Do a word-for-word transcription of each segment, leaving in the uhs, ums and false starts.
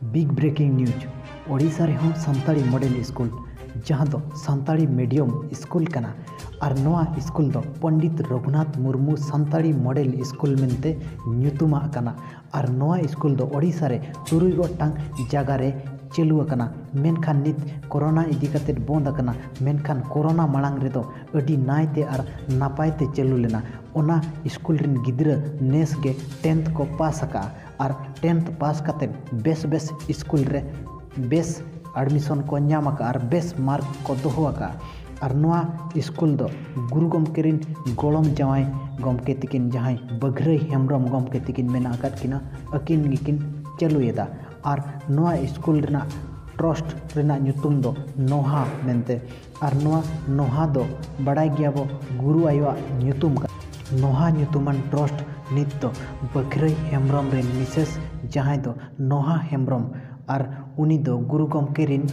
Big breaking news. Odisha ᱨᱮᱦᱚᱸ Santali model school, ᱡᱟᱦᱟᱸ ᱫᱚ ᱥᱟᱱᱛᱟᱲᱤ ᱢᱤᱰᱤᱭᱟᱢ ᱥᱠᱩᱞ ᱠᱟᱱᱟ, ᱟᱨ ᱱᱚᱣᱟ ᱥᱠᱩᱞ ᱫᱚ ᱯᱚᱱᱰᱤᱛ ᱨᱚᱜᱷᱩᱱᱟᱛᱷ ᱢᱩᱨᱢᱩ ᱥᱟᱱᱛᱟᱲᱤ ᱢᱚᱰᱮᱞ ᱥᱠᱩᱞ ᱢᱮᱱᱛᱮ ᱧᱩᱛᱩᱢᱟᱜ ᱠᱟᱱᱟ᱾ ᱟᱨ ᱱᱚᱣᱟ ᱥᱠᱩᱞ ᱫᱚ ᱳᱰᱤᱥᱟ ᱨᱮ ᱛᱩᱨᱩᱭ ᱜᱚᱴᱟᱝ ᱡᱟᱭᱜᱟ ᱨᱮ ᱪᱟᱹᱞᱩ ᱟᱠᱟᱱᱟ, ᱢᱮᱱᱠᱷᱟᱱ ᱱᱤᱛ ᱠᱳᱨᱳᱱᱟ ᱤᱫᱤ ᱠᱟᱛᱮ ᱵᱚᱱᱫ ᱟᱠᱟᱱᱟ, ᱢᱮᱱᱠᱷᱟᱱ ᱠᱳᱨᱳᱱᱟ ᱢᱟᱲᱟᱝ ᱨᱮᱫᱚ ᱟᱹᱰᱤ ᱱᱟᱭᱛᱮ ᱟᱨ ᱱᱟᱯᱟᱭ ᱛᱮ ᱪᱟᱹᱞᱩ ᱞᱮᱱᱟ᱾ ᱚᱱᱟ ᱥᱠᱩᱞ ᱨᱮᱱ ᱜᱤᱫᱽᱨᱟᱹ ᱱᱮᱥ ᱜᱮ ᱴᱮᱱᱛᱷ ᱠᱚ ᱯᱟᱥ ᱟᱠᱟᱫᱼᱟ, ᱟᱨ ᱴᱮᱱᱛᱷ ᱯᱟᱥ ᱠᱟᱛᱮ ᱵᱮᱥ ᱵᱮᱥ ᱥᱠᱩᱞ ᱨᱮ ᱵᱮᱥ ᱮᱰᱢᱤᱥᱚᱱ ᱠᱚ ᱧᱟᱢ ᱟᱠᱟᱫᱼᱟ ᱟᱨ ᱵᱮᱥ ᱢᱟᱨᱠ ᱠᱚ ᱫᱚᱦᱚ ᱟᱠᱟᱫᱼᱟ᱾ ᱟᱨ ᱱᱚᱣᱟ ᱥᱠᱩᱞ ᱫᱚ ᱜᱩᱨᱩ ᱜᱚᱢᱠᱮ ᱨᱮᱱ ᱜᱚᱲᱚᱢ ᱡᱟᱶᱟᱭ ᱜᱚᱢᱠᱮ ᱛᱤᱠᱤᱱ, ᱡᱟᱦᱟᱸᱭ ᱵᱟᱹᱜᱷᱨᱟᱹᱭ ᱦᱮᱢᱵᱨᱚᱢ ᱜᱚᱢᱠᱮ ᱛᱤᱠᱤᱱ ᱢᱮᱱᱟᱜ ᱟᱠᱟᱫ ᱠᱤᱱᱟ, ᱟᱹᱠᱤᱱ ᱜᱮᱠᱤᱱ ᱪᱟᱹᱞᱩᱭᱮᱫᱟ᱾ ᱟᱨ ᱱᱚᱣᱟ ᱥᱠᱩᱞ ᱨᱮᱱᱟᱜ ᱴᱨᱟᱥᱴ ᱨᱮᱱᱟᱜ ᱧᱩᱛᱩᱢ ᱫᱚ ᱱᱚᱦᱟ ᱢᱮᱱᱛᱮ᱾ ᱟᱨ ᱱᱚᱣᱟ ᱱᱚᱦᱟ ᱫᱚ ᱵᱟᱲᱟᱭ ᱜᱮᱭᱟᱵᱚ ᱜᱩᱨᱩ ᱟᱭᱳᱣᱟᱜ ᱧᱩᱛᱩᱢ ᱠᱟᱱᱟ᱾ ᱱᱚᱦᱟ ᱧᱩᱛᱩᱢᱟᱱ ᱴᱨᱟᱥᱴ ᱱᱤᱛ ᱫᱚ ᱵᱟᱹᱠᱷᱨᱟᱹᱭ ᱦᱮᱢᱵᱨᱚᱢ ᱨᱮᱱ ᱢᱤᱥᱮᱥ, ᱡᱟᱦᱟᱸᱭ ᱫᱚ ᱱᱚᱦᱟ ᱦᱮᱢᱵᱨᱚᱢ, ᱟᱨ ᱩᱱᱤ ᱫᱚ ᱜᱩᱨᱩ ᱜᱚᱢᱠᱮ ᱨᱮᱱ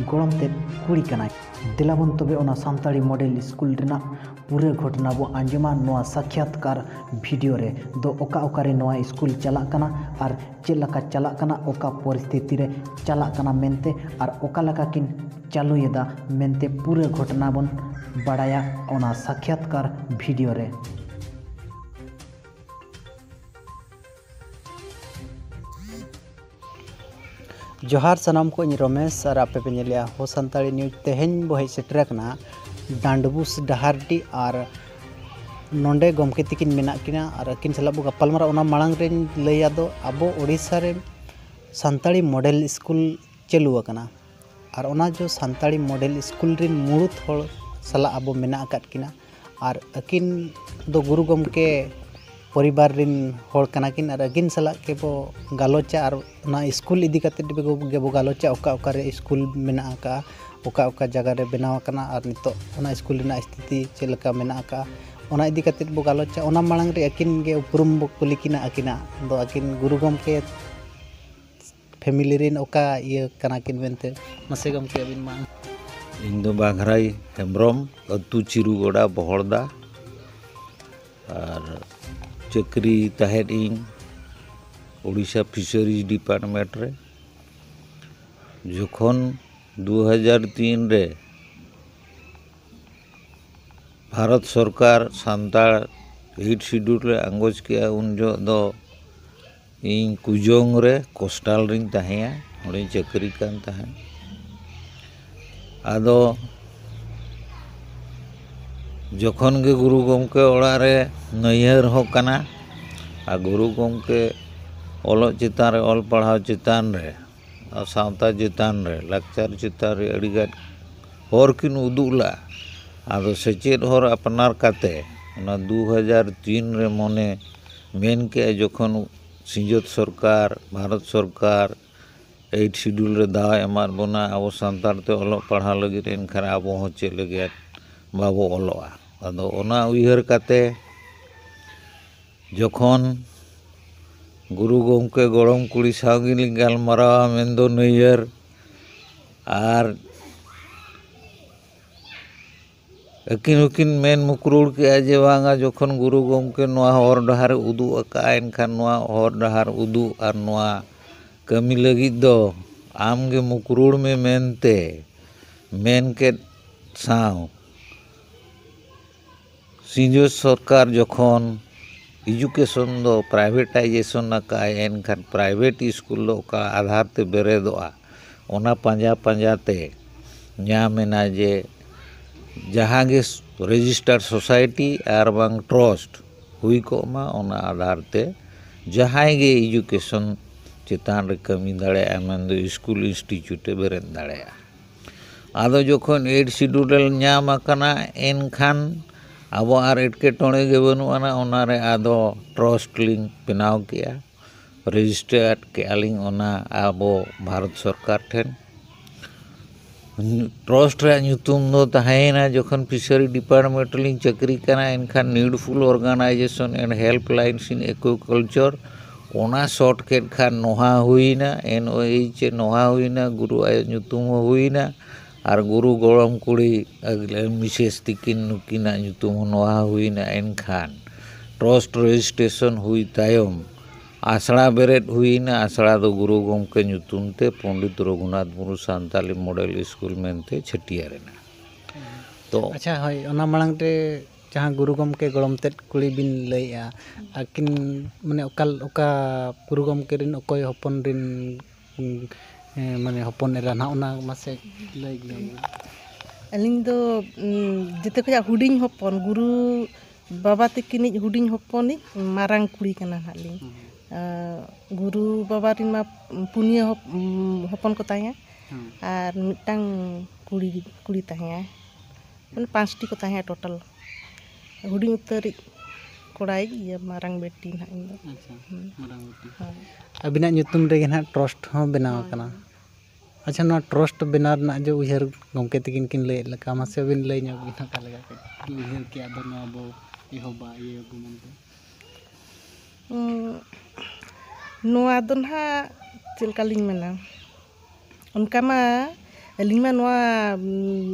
ᱜᱚᱲᱚᱢ ᱛᱮᱫ ᱠᱩᱲᱤ ᱠᱟᱱᱟᱭ᱾ ᱫᱮᱞᱟ ᱵᱚᱱ ᱛᱚᱵᱮ ᱚᱱᱟ ᱥᱟᱱᱛᱟᱲᱤ ᱢᱚᱰᱮᱞ ᱥᱠᱩᱞ ᱨᱮᱱᱟᱜ ᱯᱩᱨᱟᱹ ᱜᱷᱚᱴᱚᱱᱟ ᱵᱚ ᱟᱸᱡᱚᱢᱟ ᱱᱚᱣᱟ ᱥᱟᱠᱷᱭᱟᱛᱠᱟᱨ ᱵᱷᱤᱰᱤᱭᱳ ᱨᱮ᱾ ᱫᱚ ᱚᱠᱟ ᱚᱠᱟᱨᱮ ᱱᱚᱣᱟ ᱥᱠᱩᱞ ᱪᱟᱞᱟᱜ ᱠᱟᱱᱟ ᱟᱨ ᱪᱮᱫ ᱞᱮᱠᱟ ᱪᱟᱞᱟᱜ ᱠᱟᱱᱟ, ᱚᱠᱟ ᱯᱚᱨᱤᱥᱛᱷᱤᱛᱤ ᱨᱮ ᱪᱟᱞᱟᱜ ᱠᱟᱱᱟ ᱢᱮᱱᱛᱮ, ᱟᱨ ᱚᱠᱟ ᱞᱮᱠᱟ ᱠᱤᱱ ᱪᱟᱹᱞᱩᱭᱮᱫᱟ ᱢᱮᱱᱛᱮ ᱯᱩᱨᱟᱹ ᱜᱷᱚᱴᱚᱱᱟ ᱵᱚᱱ ᱵᱟᱲᱟᱭᱟ ᱚᱱᱟ ᱥᱟᱠᱷᱭᱟᱛᱠᱟᱨ ᱵᱷᱤᱰᱤᱭᱳ ᱨᱮ᱾ ᱡᱚᱦᱟᱨ ᱥᱟᱱᱟᱢ ᱠᱚ, ᱤᱧ ᱨᱚᱢᱮᱥ ᱟᱨ ᱟᱯᱮ ᱯᱮ ᱧᱮᱞᱮᱜᱼᱟ ᱦᱳ ᱥᱟᱱᱛᱟᱲᱤ ᱱᱤᱭᱩᱡᱽ᱾ ᱛᱮᱦᱮᱧ ᱵᱚ ᱦᱮᱡ ᱥᱮᱴᱮᱨ ᱟᱠᱟᱱᱟ ᱰᱟᱸᱰᱵᱩᱥ ᱰᱟᱦᱟᱨᱰᱤ, ᱟᱨ ᱱᱚᱰᱮ ᱜᱚᱢᱠᱮ ᱛᱤᱠᱤᱱ ᱢᱮᱱᱟᱜ ᱠᱤᱱᱟ ᱟᱨ ᱟᱹᱠᱤᱱ ᱥᱟᱞᱟᱜ ᱵᱚ ᱜᱟᱯᱟᱞᱢᱟᱨᱟᱣ᱾ ᱚᱱᱟ ᱢᱟᱲᱟᱝ ᱨᱮᱧ ᱞᱟᱹᱭᱟ ᱫᱚ ᱟᱵᱚ ᱳᱰᱤᱥᱟ ᱨᱮ ᱥᱟᱱᱛᱟᱲᱤ ᱢᱚᱰᱮᱞ ᱥᱠᱩᱞ ᱪᱟᱹᱞᱩ ᱟᱠᱟᱱᱟ, ᱟᱨ ᱚᱱᱟ ᱡᱚ ᱥᱟᱱᱛᱟᱲᱤ ᱢᱚᱰᱮᱞ ᱥᱠᱩᱞ ᱨᱮᱱ ᱢᱩᱲᱩᱫ ᱦᱚᱲ ᱥᱟᱞᱟᱜ ᱟᱵᱚ ᱢᱮᱱᱟᱜ ᱟᱠᱟᱫ ᱠᱤᱱᱟ᱾ ᱟᱨ ᱟᱹᱠᱤᱱ ᱫᱚ ᱜᱩᱨᱩ ᱜᱚᱢᱠᱮ ᱯᱚᱨᱤᱵᱟᱨ ᱨᱮᱱ ᱦᱚᱲ ᱠᱟᱱᱟ ᱠᱤᱱ, ᱟᱨ ᱟᱹᱠᱤᱱ ᱥᱟᱞᱟᱜ ᱜᱮᱵᱚ ᱜᱟᱞᱚᱪᱟ ᱟᱨ ᱚᱱᱟ ᱥᱠᱩᱞ ᱤᱫᱤ ᱠᱟᱛᱮᱫ ᱜᱮᱵᱚ ᱜᱮᱵᱚ ᱜᱟᱞᱚᱪᱟ, ᱚᱠᱟ ᱚᱠᱟᱨᱮ ᱥᱠᱩᱞ ᱢᱮᱱᱟᱜ ᱟᱠᱟᱫᱼᱟ, ᱚᱠᱟ ᱚᱠᱟ ᱡᱟᱭᱜᱟ ᱨᱮ ᱵᱮᱱᱟᱣ ᱟᱠᱟᱱᱟ, ᱟᱨ ᱱᱤᱛᱚᱜ ᱚᱱᱟ ᱥᱠᱩᱞ ᱨᱮᱱᱟᱜ ᱥᱛᱷᱤᱛᱤ ᱪᱮᱫ ᱞᱮᱠᱟ ᱢᱮᱱᱟᱜ ᱟᱠᱟᱫᱼᱟ, ᱚᱱᱟ ᱤᱫᱤ ᱠᱟᱛᱮᱫ ᱵᱚ ᱜᱟᱞᱚᱪᱟ᱾ ᱚᱱᱟ ᱢᱟᱲᱟᱝ ᱨᱮ ᱟᱹᱠᱤᱱ ᱜᱮ ᱩᱯᱨᱩᱢ ᱵᱚ ᱠᱩᱞᱤ ᱠᱤᱱᱟ, ᱟᱹᱠᱤᱱᱟᱜ ᱫᱚ ᱟᱹᱠᱤᱱ ᱜᱩᱨᱩ ᱜᱚᱢᱠᱮ ᱯᱷᱮᱢᱤᱞᱤ ᱨᱮᱱ ᱚᱠᱟ ᱤᱭᱟᱹ ᱠᱟᱱᱟ ᱠᱤᱱ ᱢᱮᱱᱛᱮ᱾ ᱢᱟᱥᱮ ᱜᱚᱢᱠᱮ, ᱟᱹᱵᱤᱱ ᱢᱟ᱾ ᱤᱧ ᱫᱚ ᱵᱟᱜᱷᱨᱟᱭ ᱦᱮᱢᱵᱨᱚᱢ, ᱟᱹᱛᱩ ᱪᱤᱨᱩᱜᱚᱲᱟ, ᱵᱚᱦᱚᱲᱫᱟ, ᱟᱨ ᱪᱟᱹᱠᱨᱤ ᱛᱟᱦᱮᱸᱫ ᱤᱧ ᱳᱰᱤᱥᱟ ᱯᱷᱤᱥᱟᱨᱤᱡᱽ ᱰᱤᱯᱟᱨᱴᱢᱮᱱᱴ ᱨᱮ᱾ ᱡᱚᱠᱷᱚᱱ ᱫᱩ ᱦᱟᱡᱟᱨ ᱛᱤᱱ ᱨᱮ ᱵᱷᱟᱨᱚᱛ ᱥᱚᱨᱠᱟᱨ ᱥᱟᱱᱛᱟᱲ ᱮᱭᱤᱴ ᱥᱤᱰᱩᱞ ᱨᱮ ᱟᱸᱜᱚᱪ ᱠᱮᱜᱼᱟ, ᱩᱱ ᱡᱚᱦᱚᱜ ᱫᱚ ᱤᱧ ᱠᱩᱡᱚᱝ ᱨᱮ ᱠᱳᱥᱴᱟᱞ ᱨᱤᱧ ᱛᱟᱦᱮᱸᱭᱟ, ᱚᱸᱰᱮᱧ ᱪᱟᱹᱠᱨᱤ ᱠᱟᱱ ᱛᱟᱦᱮᱸᱫ᱾ ᱟᱫᱚ ᱡᱚᱠᱷᱚᱱ ᱜᱮ ᱜᱩᱨᱩ ᱜᱚᱢᱠᱮ ᱚᱲᱟᱜ ᱨᱮ ᱱᱟᱹᱭᱦᱟᱹᱨ ᱦᱚᱸ ᱠᱟᱱᱟ, ᱟᱨ ᱜᱩᱨᱩ ᱜᱚᱢᱠᱮ ᱚᱞᱚᱜ ᱪᱮᱛᱟᱱ ᱨᱮ, ᱚᱞ ᱯᱟᱲᱦᱟᱣ ᱪᱮᱛᱟᱱ ᱨᱮ, ᱟᱨ ᱥᱟᱶᱛᱟ ᱪᱮᱛᱟᱱ ᱨᱮ, ᱞᱟᱠᱪᱟᱨ ᱪᱮᱛᱟᱱ ᱨᱮ ᱟᱹᱰᱤᱜᱟᱱ ᱦᱚᱨ ᱠᱤᱱ ᱩᱫᱩᱜ ᱞᱟᱜᱼᱟ᱾ ᱟᱫᱚ ᱥᱮᱪᱮᱫ ᱦᱚᱨ ᱟᱯᱱᱟᱨ ᱠᱟᱛᱮ ᱚᱱᱟ ᱫᱩ ᱦᱟᱡᱟᱨ ᱛᱤᱱ ᱨᱮ ᱢᱚᱱᱮ ᱢᱮᱱ ᱠᱮᱜᱼᱟ, ᱡᱚᱠᱷᱚᱱ ᱥᱤᱧᱚᱛ ᱥᱚᱨᱠᱟᱨ, ᱵᱷᱟᱨᱚᱛ ᱥᱚᱨᱠᱟᱨ ᱮᱭᱤᱴ ᱥᱤᱰᱩᱞ ᱨᱮ ᱫᱟᱣ ᱮ ᱮᱢᱟᱫ ᱵᱚᱱᱟ ᱟᱵᱚ ᱥᱟᱱᱛᱟᱲ ᱛᱮ ᱚᱞᱚᱜ ᱯᱟᱲᱦᱟᱣ ᱞᱟᱹᱜᱤᱫ, ᱮᱱᱠᱷᱟᱱ ᱟᱵᱚ ᱦᱚᱸ ᱪᱮᱫ ᱞᱟᱹᱜᱤᱫ ᱵᱟᱵᱚ ᱚᱞᱚᱜᱼᱟ? ᱟᱫᱚ ᱚᱱᱟ ᱩᱭᱦᱟᱹᱨ ᱠᱟᱛᱮ ᱡᱚᱠᱷᱚᱱ ᱜᱩᱨᱩ ᱜᱚᱢᱠᱮ ᱜᱚᱲᱚᱢ ᱠᱩᱲᱤ ᱥᱟᱶ ᱜᱮᱞᱤᱧ ᱜᱟᱞᱢᱟᱨᱟᱣᱟ, ᱢᱮᱱᱫᱚ ᱱᱟᱹᱭᱦᱟᱹᱨ, ᱟᱨ ᱟᱹᱠᱤᱱ ᱦᱚᱸᱠᱤᱱ ᱢᱮᱱ ᱢᱩᱠᱨᱩᱲ ᱠᱮᱜᱼᱟ ᱡᱮ, ᱵᱟᱝᱟ, ᱡᱚᱠᱷᱚᱱ ᱜᱩᱨᱩ ᱜᱚᱢᱠᱮ ᱱᱚᱣᱟ ᱦᱚᱨ ᱰᱟᱦᱟᱨᱮ ᱩᱫᱩᱜ ᱟᱠᱟᱫᱼᱟ, ᱮᱱᱠᱷᱟᱱ ᱱᱚᱣᱟ ᱦᱚᱨ ᱰᱟᱦᱟᱨ ᱩᱫᱩᱜ ᱟᱨ ᱱᱚᱣᱟ ᱠᱟᱹᱢᱤ ᱞᱟᱹᱜᱤᱫ ᱫᱚ ᱟᱢᱜᱮ ᱢᱩᱠᱨᱩᱲ ᱢᱮ ᱢᱮᱱᱛᱮ ᱢᱮᱱ ᱠᱮᱫ ᱥᱟᱶ, ᱥᱤᱧᱚᱛ ᱥᱚᱨᱠᱟᱨ ᱡᱚᱠᱷᱚᱱ ᱮᱰᱩᱠᱮᱥᱚᱱ ᱫᱚ ᱯᱨᱟᱭᱵᱷᱮᱴᱟᱭᱡᱮᱥᱚᱱ ᱟᱠᱟᱫᱼᱟᱭ, ᱮᱱᱠᱷᱟᱱ ᱯᱨᱟᱭᱵᱷᱮᱴ ᱥᱠᱩᱞ ᱫᱚ ᱚᱠᱟ ᱟᱫᱷᱟᱨ ᱛᱮ ᱵᱮᱨᱮᱫᱚᱜᱼᱟ, ᱚᱱᱟ ᱯᱟᱸᱡᱟ ᱯᱟᱸᱡᱟ ᱛᱮ ᱧᱟᱢ ᱮᱱᱟ ᱡᱮ ᱡᱟᱦᱟᱸ ᱜᱮ ᱨᱮᱡᱤᱥᱴᱟᱨ ᱥᱳᱥᱟᱭᱴᱤ ᱟᱨ ᱵᱟᱝ ᱴᱨᱟᱥᱴ ᱦᱩᱭ ᱠᱚᱜ ᱢᱟ, ᱚᱱᱟ ᱟᱫᱷᱟᱨ ᱛᱮ ᱡᱟᱦᱟᱸᱭ ᱜᱮ ᱮᱰᱩᱠᱮᱥᱚᱱ ᱪᱮᱛᱟᱱ ᱨᱮ ᱠᱟᱹᱢᱤ ᱫᱟᱲᱮᱭᱟᱜᱼᱟ, ᱢᱮᱱᱫᱚ ᱥᱠᱩᱞ ᱤᱱᱥᱴᱤᱴᱤᱭᱩᱴ ᱮ ᱵᱮᱨᱮᱫ ᱫᱟᱲᱮᱭᱟᱜᱼᱟ᱾ ᱟᱫᱚ ᱡᱚᱠᱷᱚᱱ ᱮᱭᱤᱴ ᱥᱤᱰᱩᱞ ᱨᱮ ᱧᱟᱢ ᱟᱠᱟᱱᱟ, ᱮᱱᱠᱷᱟᱱ ᱟᱵᱚ ᱟᱨ ᱮᱴᱠᱮᱴᱚᱬᱮ ᱜᱮ ᱵᱟᱹᱱᱩᱜ ᱟᱱᱟ᱾ ᱚᱱᱟᱨᱮ ᱟᱫᱚ ᱴᱨᱟᱥᱴ ᱞᱤᱧ ᱵᱮᱱᱟᱣ ᱠᱮᱜᱼᱟ, ᱨᱮᱡᱤᱥᱴᱟᱨ ᱠᱮᱜᱼᱟ ᱞᱤᱧ ᱚᱱᱟ ᱟᱵᱚ ᱵᱷᱟᱨᱚᱛ ᱥᱚᱨᱠᱟᱨ ᱴᱷᱮᱱ᱾ ᱴᱨᱟᱥᱴ ᱨᱮᱭᱟᱜ ᱧᱩᱛᱩᱢ ᱫᱚ ᱛᱟᱦᱮᱸᱭᱮᱱᱟ, ᱡᱚᱠᱷᱚᱱ ᱯᱷᱤᱥᱟᱨᱤ ᱰᱤᱯᱟᱨᱴᱢᱮᱱᱴ ᱨᱮᱞᱤᱧ ᱪᱟᱹᱠᱨᱤ ᱠᱟᱱᱟ, ᱮᱱᱠᱷᱟᱱ Needful Organization and Helplines in Aquaculture, ᱚᱱᱟ ᱥᱚᱨᱴ ᱠᱮᱫ ᱠᱷᱟᱱ ᱱᱚᱦᱟ ᱦᱩᱭᱱᱟ, ᱮᱱ ᱳ ᱮᱭᱤᱪ ᱮ ᱱᱚᱦᱟ ᱦᱩᱭᱱᱟ, ᱜᱩᱨᱩ ᱟᱭᱳ ᱧᱩᱛᱩᱢ ᱦᱚᱸ ᱦᱩᱭᱱᱟ, ᱟᱨ ᱜᱩᱨᱩ ᱜᱚᱲᱚᱢ ᱠᱩᱲᱤ ᱢᱤᱥᱮᱥ ᱛᱤᱠᱤᱱ ᱱᱩᱠᱤᱱᱟᱜ ᱧᱩᱛᱩᱢ ᱦᱚᱸ ᱱᱚᱦᱟ ᱦᱩᱭᱱᱟ᱾ ᱮᱱᱠᱷᱟᱱ ᱴᱨᱟᱥᱴ ᱨᱮᱡᱤᱥᱴᱨᱮᱥᱚᱱ ᱦᱩᱭ ᱛᱟᱭᱚᱢ ᱟᱥᱲᱟ ᱵᱮᱨᱮᱫ ᱦᱩᱭᱱᱟ᱾ ᱟᱥᱲᱟ ᱫᱚ ᱜᱩᱨᱩ ᱜᱚᱢᱠᱮ ᱧᱩᱛᱩᱢ ᱛᱮ ᱯᱚᱱᱰᱤᱛ ᱨᱚᱜᱷᱩᱱᱟᱛᱷ ᱢᱩᱨᱢᱩ ᱥᱟᱱᱛᱟᱞᱤ ᱢᱚᱰᱮᱞ ᱥᱠᱩᱞ ᱢᱮᱱᱛᱮ ᱪᱷᱟᱹᱴᱭᱟᱹᱨ ᱮᱱᱟ᱾ ᱛᱚ ᱟᱪᱪᱷᱟ, ᱦᱳᱭ, ᱚᱱᱟ ᱢᱟᱲᱟᱝ ᱨᱮ ᱡᱟᱦᱟᱸ ᱜᱩᱨᱩ ᱜᱚᱢᱠᱮ ᱜᱚᱲᱚᱢ ᱛᱮᱫ ᱠᱩᱲᱤ ᱵᱤᱱ ᱞᱟᱹᱭᱮᱜᱼᱟ, ᱟᱹᱠᱤᱱ ᱢᱟᱱᱮ ᱚᱠᱟ, ᱚᱠᱟ ᱜᱩᱨᱩ ᱜᱚᱢᱠᱮ ᱨᱮᱱ ᱚᱠᱚᱭ ᱦᱚᱯᱚᱱ ᱨᱮᱱ, ᱩᱸ, ᱮᱸ, ᱢᱟᱱᱮ ᱦᱚᱯᱚᱱ ᱮᱨᱟ ᱱᱟᱦᱟᱜ, ᱚᱱᱟ ᱢᱟᱥᱮ ᱞᱟᱹᱭ ᱞᱟᱹᱭ ᱵᱤᱱ᱾ ᱟᱹᱞᱤᱧ ᱫᱚ, ᱩᱸ, ᱡᱮᱛᱮ ᱠᱷᱚᱱᱟᱜ ᱦᱩᱰᱤᱧ ᱦᱚᱯᱚᱱ, ᱜᱩᱨᱩ ᱵᱟᱵᱟ ᱛᱟᱹᱠᱤᱱᱤᱡ ᱦᱩᱰᱤᱧ ᱦᱚᱯᱚᱱᱤᱡ ᱢᱟᱨᱟᱝ ᱠᱩᱲᱤ ᱠᱟᱱᱟ ᱱᱟᱦᱟᱜ ᱞᱤᱧ᱾ ᱦᱩᱸ᱾ ᱟᱨ ᱜᱩᱨᱩ ᱵᱟᱵᱟ ᱨᱮᱱ ᱢᱟ ᱯᱩᱱᱭᱟᱹ ᱦᱚᱯ-, ᱩᱸ, ᱦᱚᱯᱚᱱ ᱠᱚ ᱛᱟᱦᱮᱸ, ᱦᱩᱸ᱾ ᱟᱨ ᱢᱤᱫᱴᱟᱝ ᱠᱩᱲᱤ, ᱠᱩᱲᱤ ᱛᱟᱦᱮᱸᱭᱟ᱾ ᱢᱟᱱᱮ ᱯᱟᱸᱪᱴᱤ ᱠᱚ ᱛᱟᱦᱮᱸ ᱴᱳᱴᱟᱞ᱾ ᱦᱩᱰᱤᱧ ᱩᱛᱟᱹᱨᱤᱡ ᱠᱚᱲᱟᱭᱤᱡ ᱤᱭᱟᱹ ᱢᱟᱨᱟᱝ ᱵᱤᱴᱤ ᱱᱟᱦᱟᱜ ᱤᱧ ᱫᱚ᱾ ᱟᱪᱪᱷᱟ, ᱦᱩᱸ᱾ ᱢᱟᱨᱟᱝ ᱵᱤᱴᱤ᱾ ᱦᱳᱭ᱾ ᱟᱹᱵᱤᱱᱟᱜ ᱧᱩᱛᱩᱢ ᱨᱮᱜᱮ ᱱᱟᱦᱟᱜ ᱴᱨᱟᱥᱴ ᱦᱚᱸ ᱵᱮᱱᱟᱣ ᱦᱳᱭ, ᱟᱠᱟᱱᱟ᱾ ᱦᱳᱭ᱾ ᱟᱪᱪᱷᱟ, ᱱᱚᱣᱟ ᱴᱨᱟᱥᱴ ᱵᱮᱱᱟᱣ ᱨᱮᱱᱟᱜ ᱡᱮ ᱩᱭᱦᱟᱹᱨ ᱜᱚᱢᱠᱮ ᱛᱟᱹᱠᱤᱱ ᱠᱤᱱ ᱞᱟᱹᱭᱮᱫ ᱞᱮᱠᱟ, ᱢᱟᱥᱮ ᱟᱹᱵᱤᱱ ᱞᱟᱹᱭ ᱧᱚᱜ ᱵᱤᱱ ᱚᱠᱟ ᱞᱮᱠᱟ ᱠᱟᱹᱡ? ᱩᱭᱦᱟᱹᱨ ᱠᱮᱜᱼᱟ ᱵᱚ ᱱᱚᱣᱟ ᱵᱚ ᱮᱦᱚᱵᱟ, ᱤᱭᱟᱹ ᱵᱚ ᱢᱮᱱᱛᱮ᱾ ᱩᱸ, ᱱᱚᱣᱟ ᱫᱚ ᱱᱟᱦᱟᱜ ᱪᱮᱫ ᱞᱮᱠᱟᱞᱤᱧ ᱢᱮᱱᱟ, ᱚᱱᱠᱟ ᱢᱟ ᱟᱹᱞᱤᱧ ᱢᱟ ᱱᱚᱣᱟ,